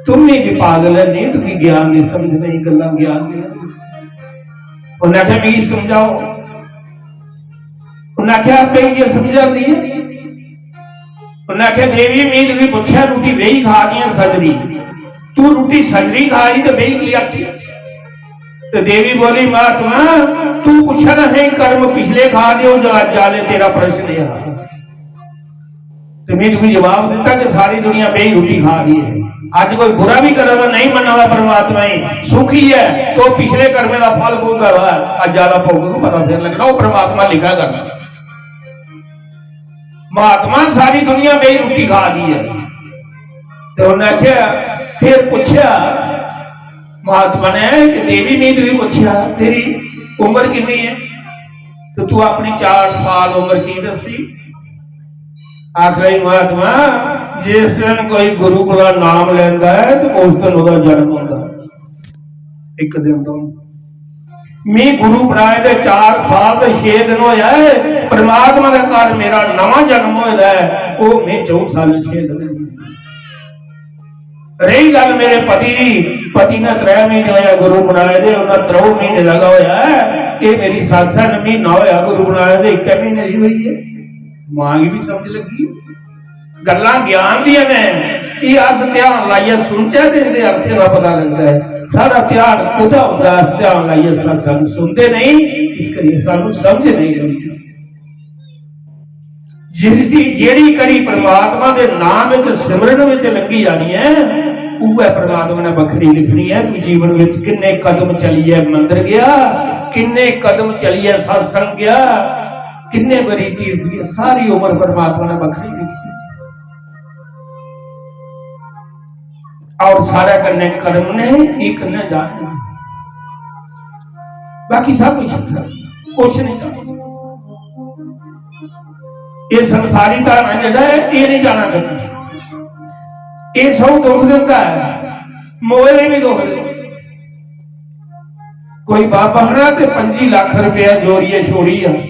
तुम भी पागल है, नहीं तुगी ज्ञान नहीं समझ, नहीं गल्ला ज्ञान नहीं। उन्हें आख्या, मिगी समझाओ। उन्हें आख्या, आपे ये समझाती है। उन्हें आख्या, देवी, मैं तुगी पूछा, रोटी बेही खा दी है सजरी, तू रोटी सजरी खा दी तो बेही की आखी? तो देवी बोली, महात्मा, तू पूछा ना है कर्म पिछले खा दे, जो अज आले तेरा प्रश्न है। तो मैं तुगी जवाब दिता कि सारी दुनिया बेही रोटी खा दी है। अज कोई बुरा भी करे तो नहीं मन्ना दा परमात्मा ही, सुखी है तो पिछले कर्मे का फल भोगा हुआ है, अज ज्यादा भोग को पता फिर लगना, वो परमात्मा लिखा करना। महात्मा, सारी दुनिया बेही रोटी खा दी है। तो उन्हें आख्या, फिर पूछा महात्मा ने कि देवी, मैं तुगी पूछा, तेरी उम्र कितनी है? तो तू अपनी चार साल उम्र की दसी? आखिर महात्मा, जिस दिन कोई गुरु का नाम लेंदा है तो उस दिन ओदा जन्म होंदा। एक दिन तो मैं गुरु बनाए दे चार साल ते छे दिन होया है, परमात्मा दे घर मेरा नवा जन्म होया है, वो मैं चौं साल छे दिन। रही गल मेरे पति दी, पति ने त्रै महीने होया गुरु बनाए दे, उन्हें त्रौ महीने लगा होया है, ये मेरी सस्स ने महीना होया गुरु बनाए दे, इक्कै महीने दी हुई है। मां की भी समझ लगी। गल्लां ज्ञान दियां ने, ये अस ध्यान लाइयै सुनचै ते इ'दे अर्थे दा पता लगदा ऐ। साढ़ा ध्यान कुत्थै होंदा ऐ? अस ध्यान लाइयै सत्संग सुनदे नेईं, इस करियै सानूं समझ नेईं लगदी। जिसदी जेह्ड़ी घड़ी परमात्मा दे नाम विच, सिमरन विच लंघी जानी ऐ, उ'ऐ परमात्मा ने बखरी लिखनी ऐ। तू जीवन विच किन्ने कदम चलियै मंदर गेआ, किन्ने कदम चलियै सत्संग गेआ, किन्ने बारी तीर्थ दी सारी उम्र परमात्मा ने बखरी लिखी। और सारे कन्ने कर्म ने, एक कन्ने जान ने, बाकी सब कुछ है, कुछ नहीं जाना। ये संसारी धारणा जेड़ा है, ये नहीं जाना कभी। ये सब दुख देता है, मोए ने भी दुख देता। कोई बाबा ना ते पंजी लाख रुपया जोड़ियै छोड़ियै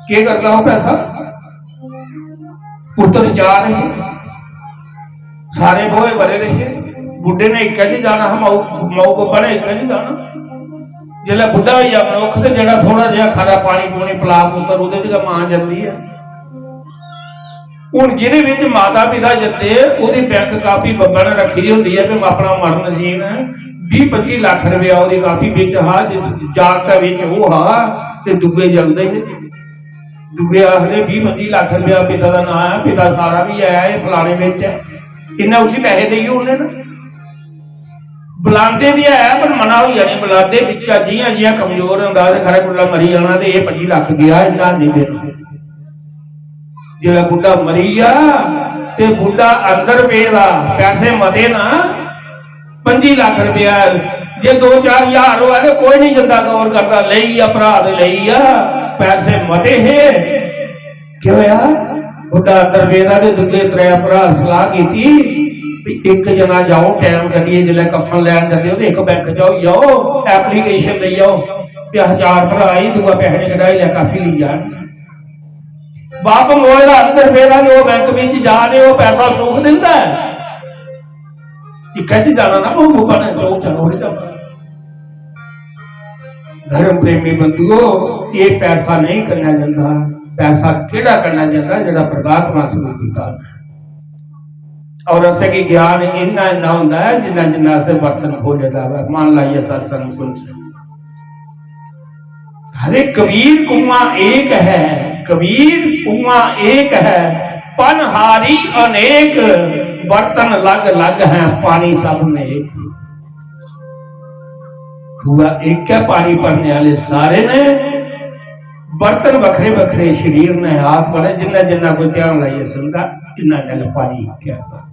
केह् करदा ओह् पैसा? पुत्तर चार हे, सारे बोए बरे दे हे, बुड्ढे ने इक्कै च जाना हा, माऊ, माऊ बब्बा ने इक्कै च जाना। जिसलै बुड्ढा होई जा मनुक्ख ते जेह्ड़ा थोह्ड़ा जेहा खरा पानी पूनी पला पुत्तर, ओह्दे च गै मां जंदी ऐ। हुन जि'नें बिच माता पिता जंदे, ओह्दी बैंक कापी बब्बै ने रक्खी दी होंदी ऐ, ते अपना मरण जीन ऐ, बीह् पंजी लक्ख रपेआ ओह्दी कापी बिच हा, जिस जागतै बिच ओह् हा, ते दूए जलदे हे। दूए आखदे, "बीह् पंजी लक्ख रपेआ पिता दा नांऽ ऐ, पिता सारा बी ऐ, एह् फलाने बिच ऐ।" इन्नै उसी पैसे देई ओड़ने न। बुलांदे ते है, पर मना होई जानी। बुलांदे बिच्चा जियां जियां कमजोर होंदा ते खरै कुल्ला मरी जाना, ते एह् पंजी लक्ख गेआ, इन्ना नेईं देना। जेल्लै बुड्ढा मरी गेआ, ते बुड्ढा अंदर पेदा, पैसे मते ना, पंजी लक्ख रपेआ, जे दो चार ज्हार होऐ ते कोई नहीं जंदा गौर करदा, लेई गेआ भ्रा ते लेई गेआ, पैसे मते हे। केह् होया? बुड्ढा अंदर पेदा ते दूए त्रै भ्रा सलाह कीती भी इक जना जाओ, टैम कड्ढियै जिसलै कफन लैन जंदे ओ ते इक बैंक च होई जाओ, एप्लीकेशन देई आओ, ते अस चार भ्रा ही, दूआ पैसे कढाई लै, काफी लेई जान। बब्ब मोए दा अंदर पेदा ते ओह् बैंक बिच जा ते ओह् पैसा सुख दिंदा ऐ। इक्कै च जाना ना, ओह् बने चौं चलो नहीं जाना। धर्म प्रेमी बंधुओ, ये पैसा नहीं करना जंदा। पैसा केड़ा करना जंदा जेड़ा परमात्मा स्वरूप कीता। और असेंगी ज्ञान इन्ना इन्ना होंदा है जिन्ना जिन्ना असें बर्तन खोले दा होऐ, मन लाइयै सत्संग सुनचै। अरे कबीर कुआं एक है, कबीर कुआं एक है, पनहारी अनेक, बर्तन लग लग हैं, पानी सब में एक। खूआ एक है, पानी भरने वाले सारे ने, बर्तन बखरे बखरे, शरीर ने हाथ बड़े, जिन्ना जिन्ना कोई ध्यान लाइए सुनदा, इन्ना इन्ना गै पानी इक्कै सा।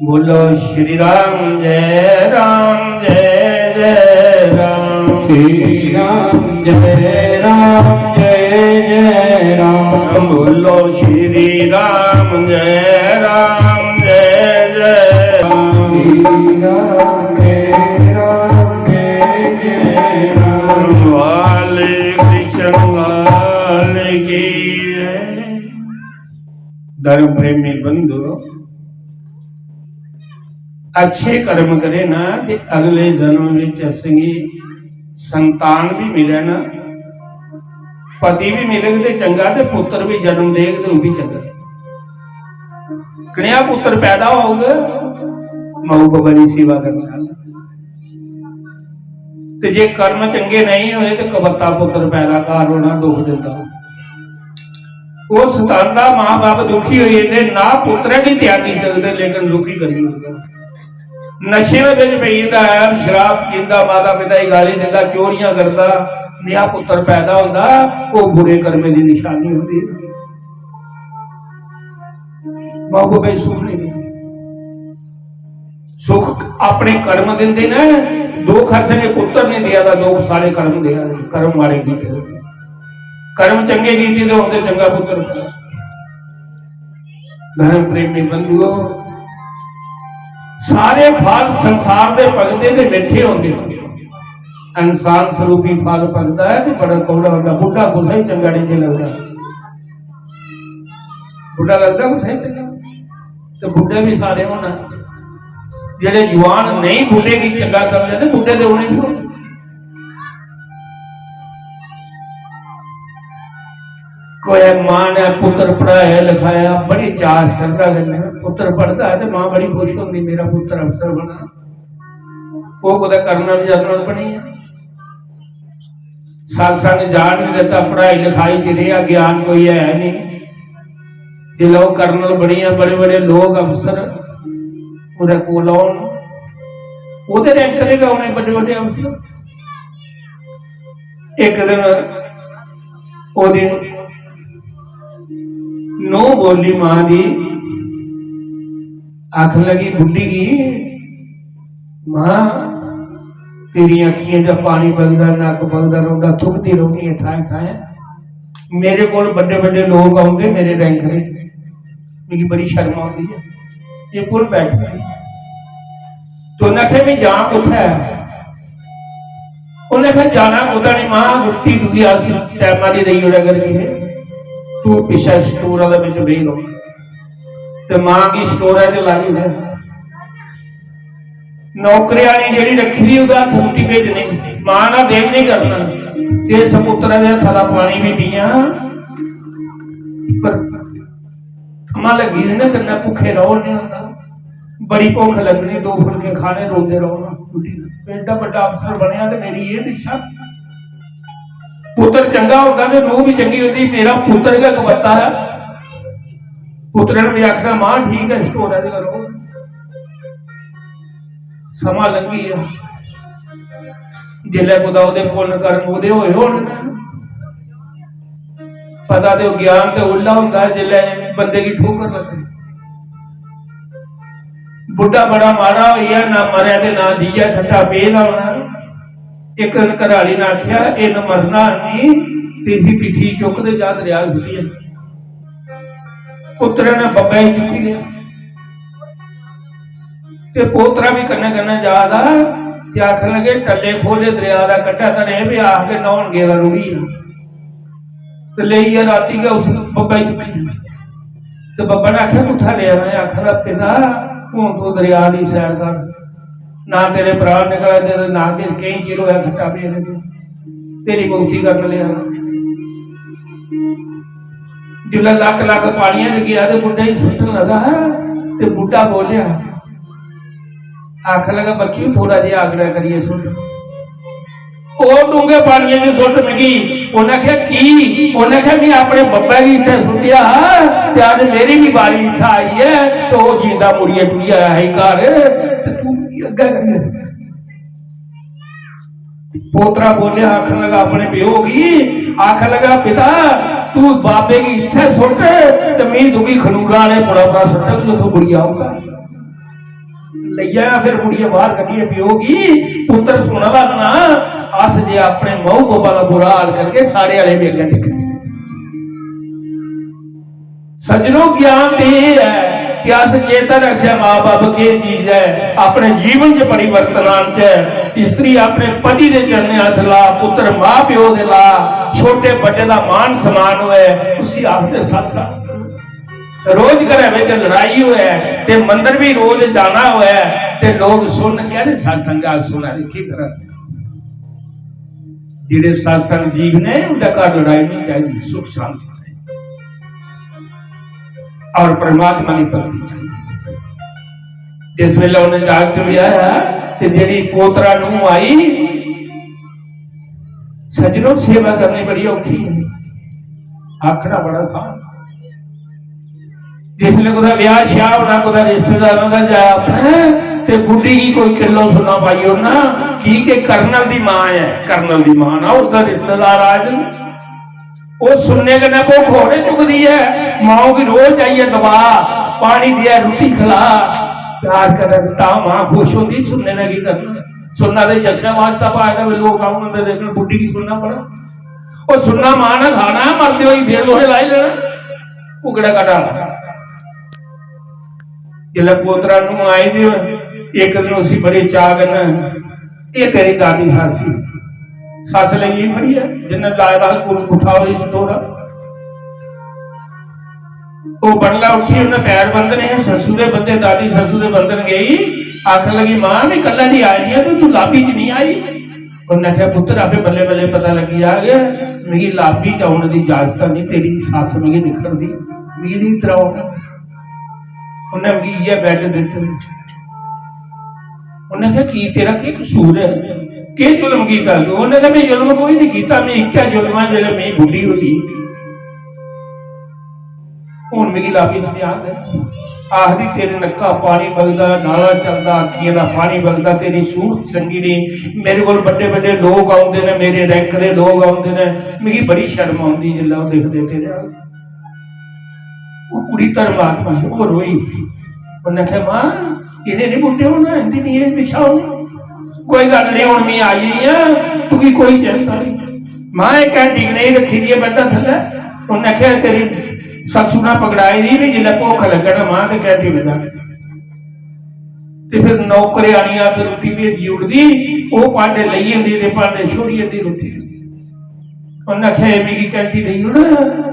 बोलो श्री राम जय राम जय जय राम। श्री राम जय राम, जय जय राम। बोलो श्री राम, जय राम, जय जय राम। श्री राम, जय राम, जय जय राम। वाले कृष्ण लाल की जय। धर्म प्रेमी बंधु, अच्छे कर्म करे ना ते अगले जन्म विच असेंगी संतान भी मिले ना, पति भी मिलेग ते चंगा, ते पुत्र भी जन्म देग ते ओह भी चंगा। कनेहा पुत्र पैदा होग, माऊ बब्बै दी सेवा करने आह्ला। ते जे कर्म चंगे नहीं होए ते कबत्ता पुत्र पैदा घर होना दुख दिंदा। ओह सतांदा, मां बाप दुखी होई जंदे, ना पुत्रै गी त्यागी सकदे लेकिन दुखी करी ओड़दा। नशे दे बिच पेई जंदा ऐ, शराब पींदा, माता पिता गी गाली दिंदा, चोरियां करदा, नेहा पुत्र पैदा होंदा, ओह बुरे कर्मे दी निशानी होंदी। मां बब्बै गी सुख नहीं मिलदा। सुख अपने कर्म दिंदे ने, दुख असेंगी पुत्र नहीं देआ दा, दुख सारे कर्म देआ दे, कर्म माड़े कीते दे। कर्म चंगे कीते दे होंदे चंगा पुत्र। धर्म प्रेमी बंधुओ, सारे फल संसार दे पकदे ते मिट्ठे होंदे। इंसान स्वरूपी फल पकदा है ते बड़ा कौड़ा होंदा। बुड्ढा कुसै गी चंगा नहीं लगदा। बुड्ढा लगदा कुसै गी चंगा? ते बुड्ढे भी सारे होना। जेड़े जुआन नहीं बुड्ढे गी चंगा समझदे, बुड्ढे ते उ'नें भी होना। कोई मां ने पुत्र पढ़ाया लिखाया, बड़ी चाह श्रद्धा कन्नै पुत्र पढ़दा है ते मां बड़ी खुश होंदी, "मेरा पुत्र अफसर बना।" ओह कुतै कर्नल जरनल बनी आ। सत्संग जान नहीं दिता, पढ़ाई लिखाई च रेहा, ज्ञान कोई है नहीं। जिसलै ओह कर्नल बनी आ, बड़े बड़े लोग अफसर ओहदे कोल औन, ओहदे रैंक दे गै औने बड़े बड़े अफसर। इक दिन ओहदी नूंह बोली मां दी, आखन लगी, "बुड्ढी गी, मां, तेरी अक्खियें चा पानी बगदा, नक्क बगदा रौंहदा, थुकदी रौहनी ऐ थाएं थाएं। मेरे कोल बड्डे बड्डे लोक औंदे, मेरे रैंक दे, मिगी बड़ी शर्म औंदी ऐ। एह कु'न बैठदा ऐ?" ते उ'न्नै आखेआ, "में जां कुत्थै?" उ'न्नै आखेआ, "जाना कुतै निं मां, रुट्टी तुगी अस टैमा दी देई ओड़ेआ करगे, तू पिच्छै स्टोर आह्ला बिच बेही रौह्।" ते मां गी स्टोरै च लाई ओड़ेआ। नौकरानी जेह्ड़ी रक्खी दी, ओह्दे हत्थ रुट्टी भेजनी, मां ने देन निं करना। इस पुत्तरै दे हत्था दा पानी बी पीआं, पर थम्मा लग्गी दी ना, कन्नै भुक्खे रौह् निं होंदा। बड़ी भुक्ख लग्गनी, दो फुलके खाने, रोंदे रौह्ना। एड्डा बड्डा अफसर बनेआ ते मेरी एह् दिशा। पुत्तर चंगा होंदा ते नूंह बी चंगी होंदी। मेरा पुत्तर गै कबत्ता ऐ। पुत्तरै ने बी आखना, "मां ठीक ऐ, स्टोरै च करो।" समां लंघी गेआ। जिसलै कुतै ओह्दे पुन्न कर्म ओह्दे होए होन ना, पता ते ओह् ज्ञान ते उल्ला होंदा ऐ जिसलै बंदे गी ठोकर लग्गे। बुड्ढा बड़ा माड़ा होई गेआ, ना मरै ते ना जीयै, ठट्ठा पेदा होना। इक दिन घरै आह्ली ने आखेआ, "इन्न मरना निं, ते इसी पिट्ठी चुक्क ते जा दरेआ सुट्टी आ।" पुत्तरै ने बब्बै गी चुक्की लेआ। ते पोतरा बी कन्नै कन्नै जा दा ते आखन लगे, "टल्ले खोह्ल्ले दरेआ दा कंढै धरे, भी आखदे न्हौन गेदा रुढ़ी गेआ।" ते लेइयै रातीं गै उस बब्बै गी चुक्की लेआ। ते बब्बै ने आखेआ, "कुत्थै लेआ?" में आखदा, "पिता, हून तूं दरेआ दी सैर कर, ना तेरे प्राण निकला दे ते ना किश, केईं चिर होआ खट्टा पेदे, तेरी मुक्ति करन लेआ।" जिसलै लक्क लक्क पानियै च गेआ ते बुड्ढे गी सुट्टन लगा ते बुड्ढा बोलेआ, आखन लगा, "बच्ची, थोड़ा जेहा आगड़ा करियै सुट्ट।" "ओह् डूंगे पानियै च सुट्ट मिगी।" उन्नै आखेआ, "की?" उन्नै आखेआ, "में अपने बब्बै गी इत्थै सुट्टेआ हा ते अज्ज मेरी बी बारी इत्थै आई ऐ ते ओह् जींदा मुड़ियै टुरी आया हा घर ते तूं मिगी अग्गै करियै सुट्ट।" पोतरा बोलेआ, आखन लगा अपने प्यो गी, आखन लगा, "पिता, तू बाबे गी इत्थै सुट्ट ते में तुगी खनूरा आह्ले पुला परा सुट्टग, जित्थों बुढ़िया औगा।" लेई आया, फिर मुड़ियै बाहर कड्ढियै प्यो गी पुत्तर सुना दा ना। अस जे अपने माऊ बब्बा दा बुरा हाल करगे, साढ़े आह्ले बी अग्गें दिक्खगे। सज्जनो, ज्ञान ते एह् ऐ कि अस चेता रखचै मां बब्ब केह् चीज ऐ, अपने जीवन च परिवर्तन आनचै। स्त्री अपने पति दे चरणें हत्थ ला, पुत्तर मां प्यो दे ला, छोटे बड्डे दा मान सम्मान होऐ, उसी आखदे सत्संग। रोज घरै बिच लड़ाई होऐ ते मंदर बी रोज जाना होऐ ते लोग सुनन, "कैह्दे सत्संग आ सुना दे, केह् करा दे?" जेह्ड़े सत्संग जीव ने, उं'दे घर लड़ाई नहीं चाहिदी, सुख शांति चाहिदी और परमात्मा की भक्ति चाहिए। जिस वेले उन्हें जागत ब्याह ते जेड़ी पोतरा नूह आई, सज्जनो, सेवा करनी बड़ी औखी है, आखना बड़ा आसान। जिसले कुतै ब्याह श्याह होना, कुतै रिश्तेदारां दा जाए अपने, ते बुड्ढी गी कोई किलो सुन्ना पाई ओड़ना, की के कर्नल दी मां है, कर्नल दी मां ना, उसदा रिश्तेदार आए दे न। ओह् सुन्ने कन्नै भुक्ख थोड़े चुकदी ऐ। माऊ गी रोज जाइयै दबा, पानी देआ, रुट्टी खला, प्यार करै ते तां मां खुश होंदी। सुन्ने ने की करना? सुन्ना ते यशै वास्ता पाए दा, लोक औन ते देखन बुड्ढी गी सुन्ना बड़ा। ओह् सुन्ना मां ने खाना, मरदे होई फेर लोहे लाई लेना, उगड़ा कटा। जिसलै पोतरा नूह आई ते इक दिन उसी बड़े चाऽ कन्नै, "एह् तेरी दादी सस्स ही।" सस्स लगी फड़ियै, जिन्नै लाए दा हा कुल पुट्ठा होई सटोरा। ओह् बडलै उट्ठी, उन्नै पैर बंदने हे, सस्सू दे बंदे, दादी सस्सू दे बंदन गई, आखन लगी, "मां, में कल्लै दी आई दी आं, ते तूं लाबी च निं आई।" उन्नै आखेआ, "पुत्तर, आपे बल्लें बल्लें पता लग्गी जाग, मिगी लाबी च औने दी इजाजत निं, तेरी सस्स मिगी निखरदी, मिगी निं इद्धर औन।" उन्नै मिगी इ'यै बैड दित्ते। उन्नै आखेआ, "की, तेरा केह् कसूर ऐ? केह् जुल्म कीता तूं?" उन्नै आखेआ, "में जुल्म कोई निं कीता, में इक्कै जुल्म ऐ जेह्ड़ा में बुड्ढी होई।" हुन मिगी लाबी च ते आख दे। आखदी, "तेरे नक्का पानी बगदा, नाला चलदा, अक्खियें दा पानी बगदा, तेरी सूरत चंगी नेईं। मेरे कोल बड्डे बड्डे लोक औंदे न, मेरे रैंक दे लोक औंदे न, मिगी बड़ी शर्म औंदी जिसलै ओह् दिखदे तेरे अ'ल्ल।" ओह् कुड़ी धर्मात्मा ही, ओह् रोई। उन्नै आखेआ, "मां, इ'नें निं बुड्ढे होना, इं'दी निं एह् दिशा होनी। कोई गल्ल निं, हुन में आई गेई आं, तुगी कोई चिंता निं।" मां, इक घैंटी कनेही रक्खी दी ऐ बैड्डा थल्लै। उन्नै आखेआ, "तेरी सस्सू ने पकड़ाई दी, भी जिसलै भुक्ख लग्गै ना मां, ते घैंटी बजा।" ते फिर नौकरानियां ते रुट्टी भेजी ओड़दी, ओह् भांडे लेई जंदी ते भांडे छोड़ी जंदी रुट्टी। उन्नै आखेआ, "एह् मिगी घैंटी देई ओड़,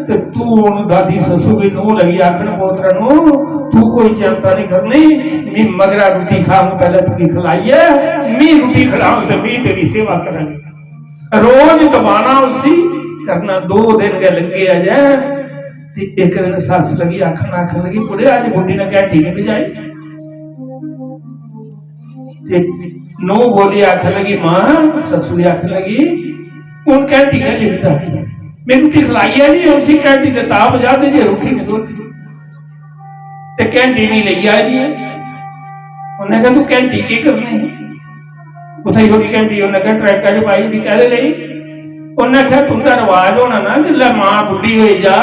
ते तू हुन दादी सस्सू गी नूंह् लगी आखन, 'पोतरा नूंह्, तू कोई चिंता निं करनी, में मगरा रुट्टी खांग, पैह्लें तुगी खलाइयै, में रुट्टी खलांग ते में तेरी सेवा करांग।'" रोज दबाना उसी, करना। दो दिन गै लंघे अजें, ते इक दिन सस्स लगी आखन, आखन लगी, "कुड़े, अज्ज बुड्ढी ने घैंटी निं बजाई।" ते नूंह् बोली, आखन लगी, "मां," सस्सू गी आखन लगी, "हुन घैंटी गै लिपटा दी, में रुट्टी खलाई ऐ निं, उसी घैंटी ते तां बजा दे जे रुट्टी निं थ्होंदी।" ते घैंटी बी लेई आई दी ऐ। उन्नै आखेआ, "तूं घैंटी केह् करनी? कुत्थै छोड़ी घैंटी?" उन्नै आखेआ, "ट्रैका च पाई ओड़ी।" "कैह्दे लेई?" उन्नै आखेआ, "तुं'दा रवाज होना ना, जिसलै मां बुड्ढी होई जा,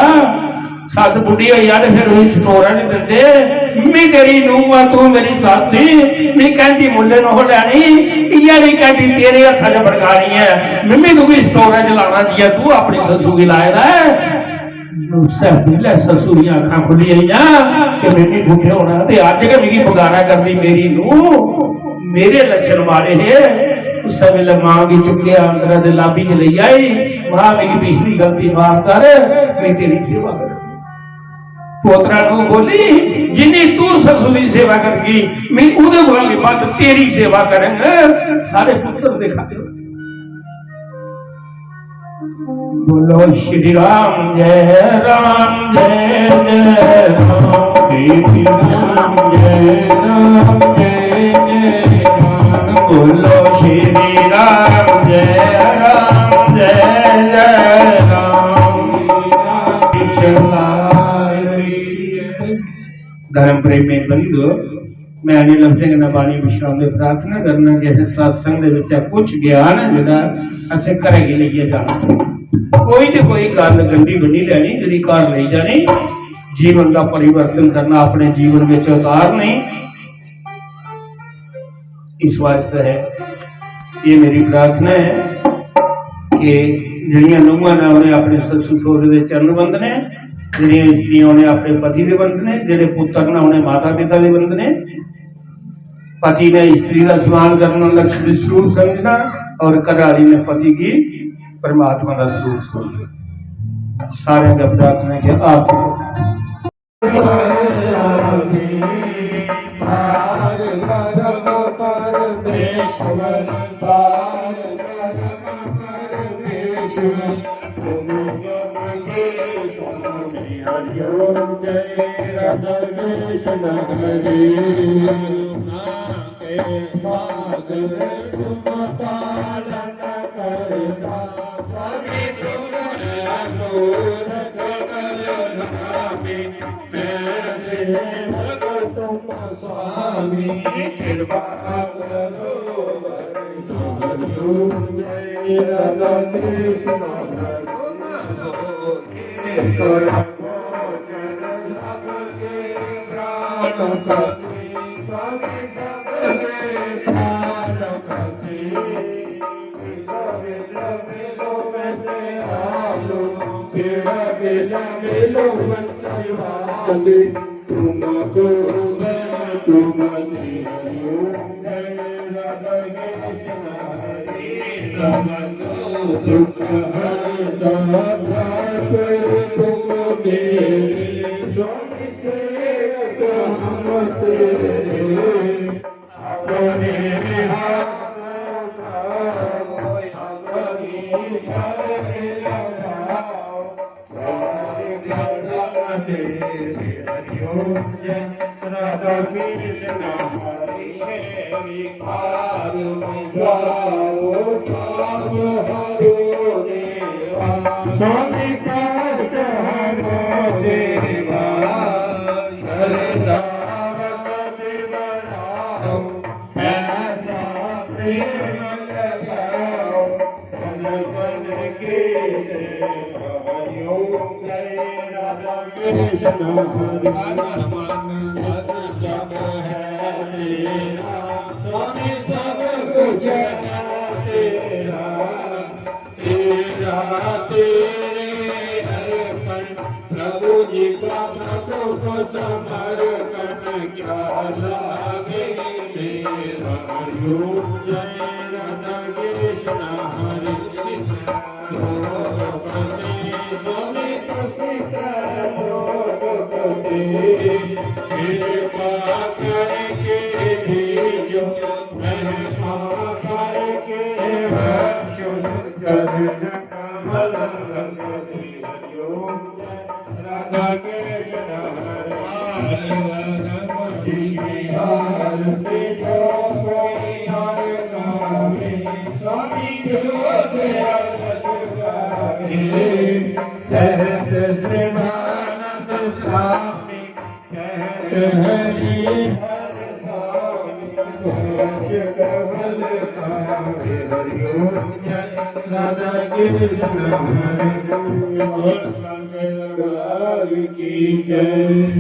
सस्स बुड्ढी होई जा, ते फिर उसी स्टोरा च दिंदे। मी तेरी नूंह् आ, तूं मेरी सस्स ही, मी घैंटी मुल्ले नोह लैनी, इ'यै नेही घैंटी तेरे हत्था च फड़कानी ऐ। मिम्मी तुगी स्टोरा च लाना, जि'यां तूं अपनी सस्सू गी लाए दा ऐ।" उस्सै बेल्लै सस्सू दियां अक्खां खु'ल्ली गेइयां कि मिगी बुड्ढे होना ते अज्ज गै मिगी पुकारा करदी मेरी नूंह्, मेरे लक्षण माड़े हे। उस्सै बेल्लै मां गी चुक्केआ, अंदरा दे लाबी च लेई आई, "मां, मिगी पिछली गलती माफ कर, में तेरी सेवा कर।" पोतरा नूंह् बोली, "जिन्नी तू सस्सू दी सेवा करगी, में ओह्दे कोला बी बद्ध तेरी सेवा करङ।" सारे पुत्तर दिखा दे। बोलो श्री राम जय राम जय जय राम, श्री राम जय राम जय जय राम। बोलो श्री राम जय राम जय जय राम। धर्म प्रेमी बंधु, मैं इ'नें लफ्जें कन्नै बाणी विश्राम दे प्रार्थना करना कि असें सत्संग दे बिच्चा कुछ ज्ञान ऐ जेह्ड़ा असें घरै गी लेइयै जाना चाहिदा। कोई ते कोई गल्ल गंढी बन्नी लैनी जेह्ड़ी घर लेई जानी, जीवन दा परिवर्तन करना, अपने जीवन बिच उतारनी। इस वास्तै है। ये मेरी प्रार्थना है कि जेह्ड़ियां नूहां न, उ'नें अपने सस्सु सौह्रे दे चरण बंदने, जेह्ड़ियां स्त्रियां, उ'नें अपने पति दे बंदने, जेह्ड़े पुत्तर न, उ'नें माता पिता दे बंदने। पति ने स्त्री दा सम्मान करना, लक्ष्मी स्वरूप समझना, और घरआली ने पति गी परमात्मा दा स्वरूप समझना। सारें दा प्रार्थना कि आप स्वामी कृपा करो।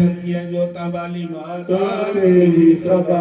सच्चिया जोतां वाली माता तेरी सदा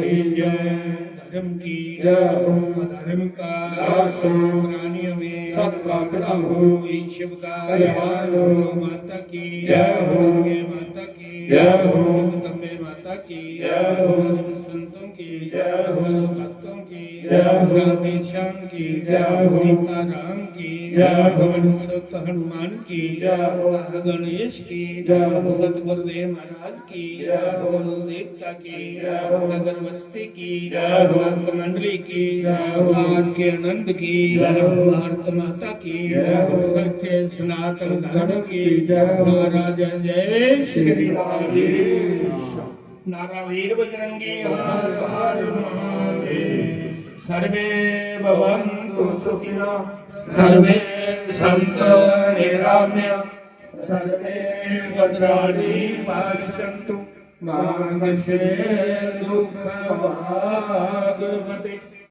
ही जय। धर्म की जय हो। अधर्म का नाश हो। प्राणियों में सत्य का प्रथम हो। कोई शिव का कल्याण हो। गौ माता की जय हो। दुर्गे माता की जय हो। जगदम्बे माता की जय हो। सर्व संतों की जय हो। सर्व भक्तों की जय हो। राधे श्याम की जय हो। सीताराम की जय हो। पवन सुत हनुमान की जय हो। गणेश की जय हो। सतगुरुदेव महाराज की जय हो। कुल देवता की जय हो। नगर बस्ती की जय हो। भक्त मंडली की जय हो। आज के आनंद की जय हो। भारत माता की जय हो। सच्चे सनातन धर्म की जय हो। महाराज जय श्री राधे। नारा वीर बजरंगी हर हर महादेव। सर्वे भवन्तु सुखिनः, सर्वे सन्तु निरामया, सर्वे भद्राणि पश्यन्तु, मा कश्चित् दुःखं भाग्यवती।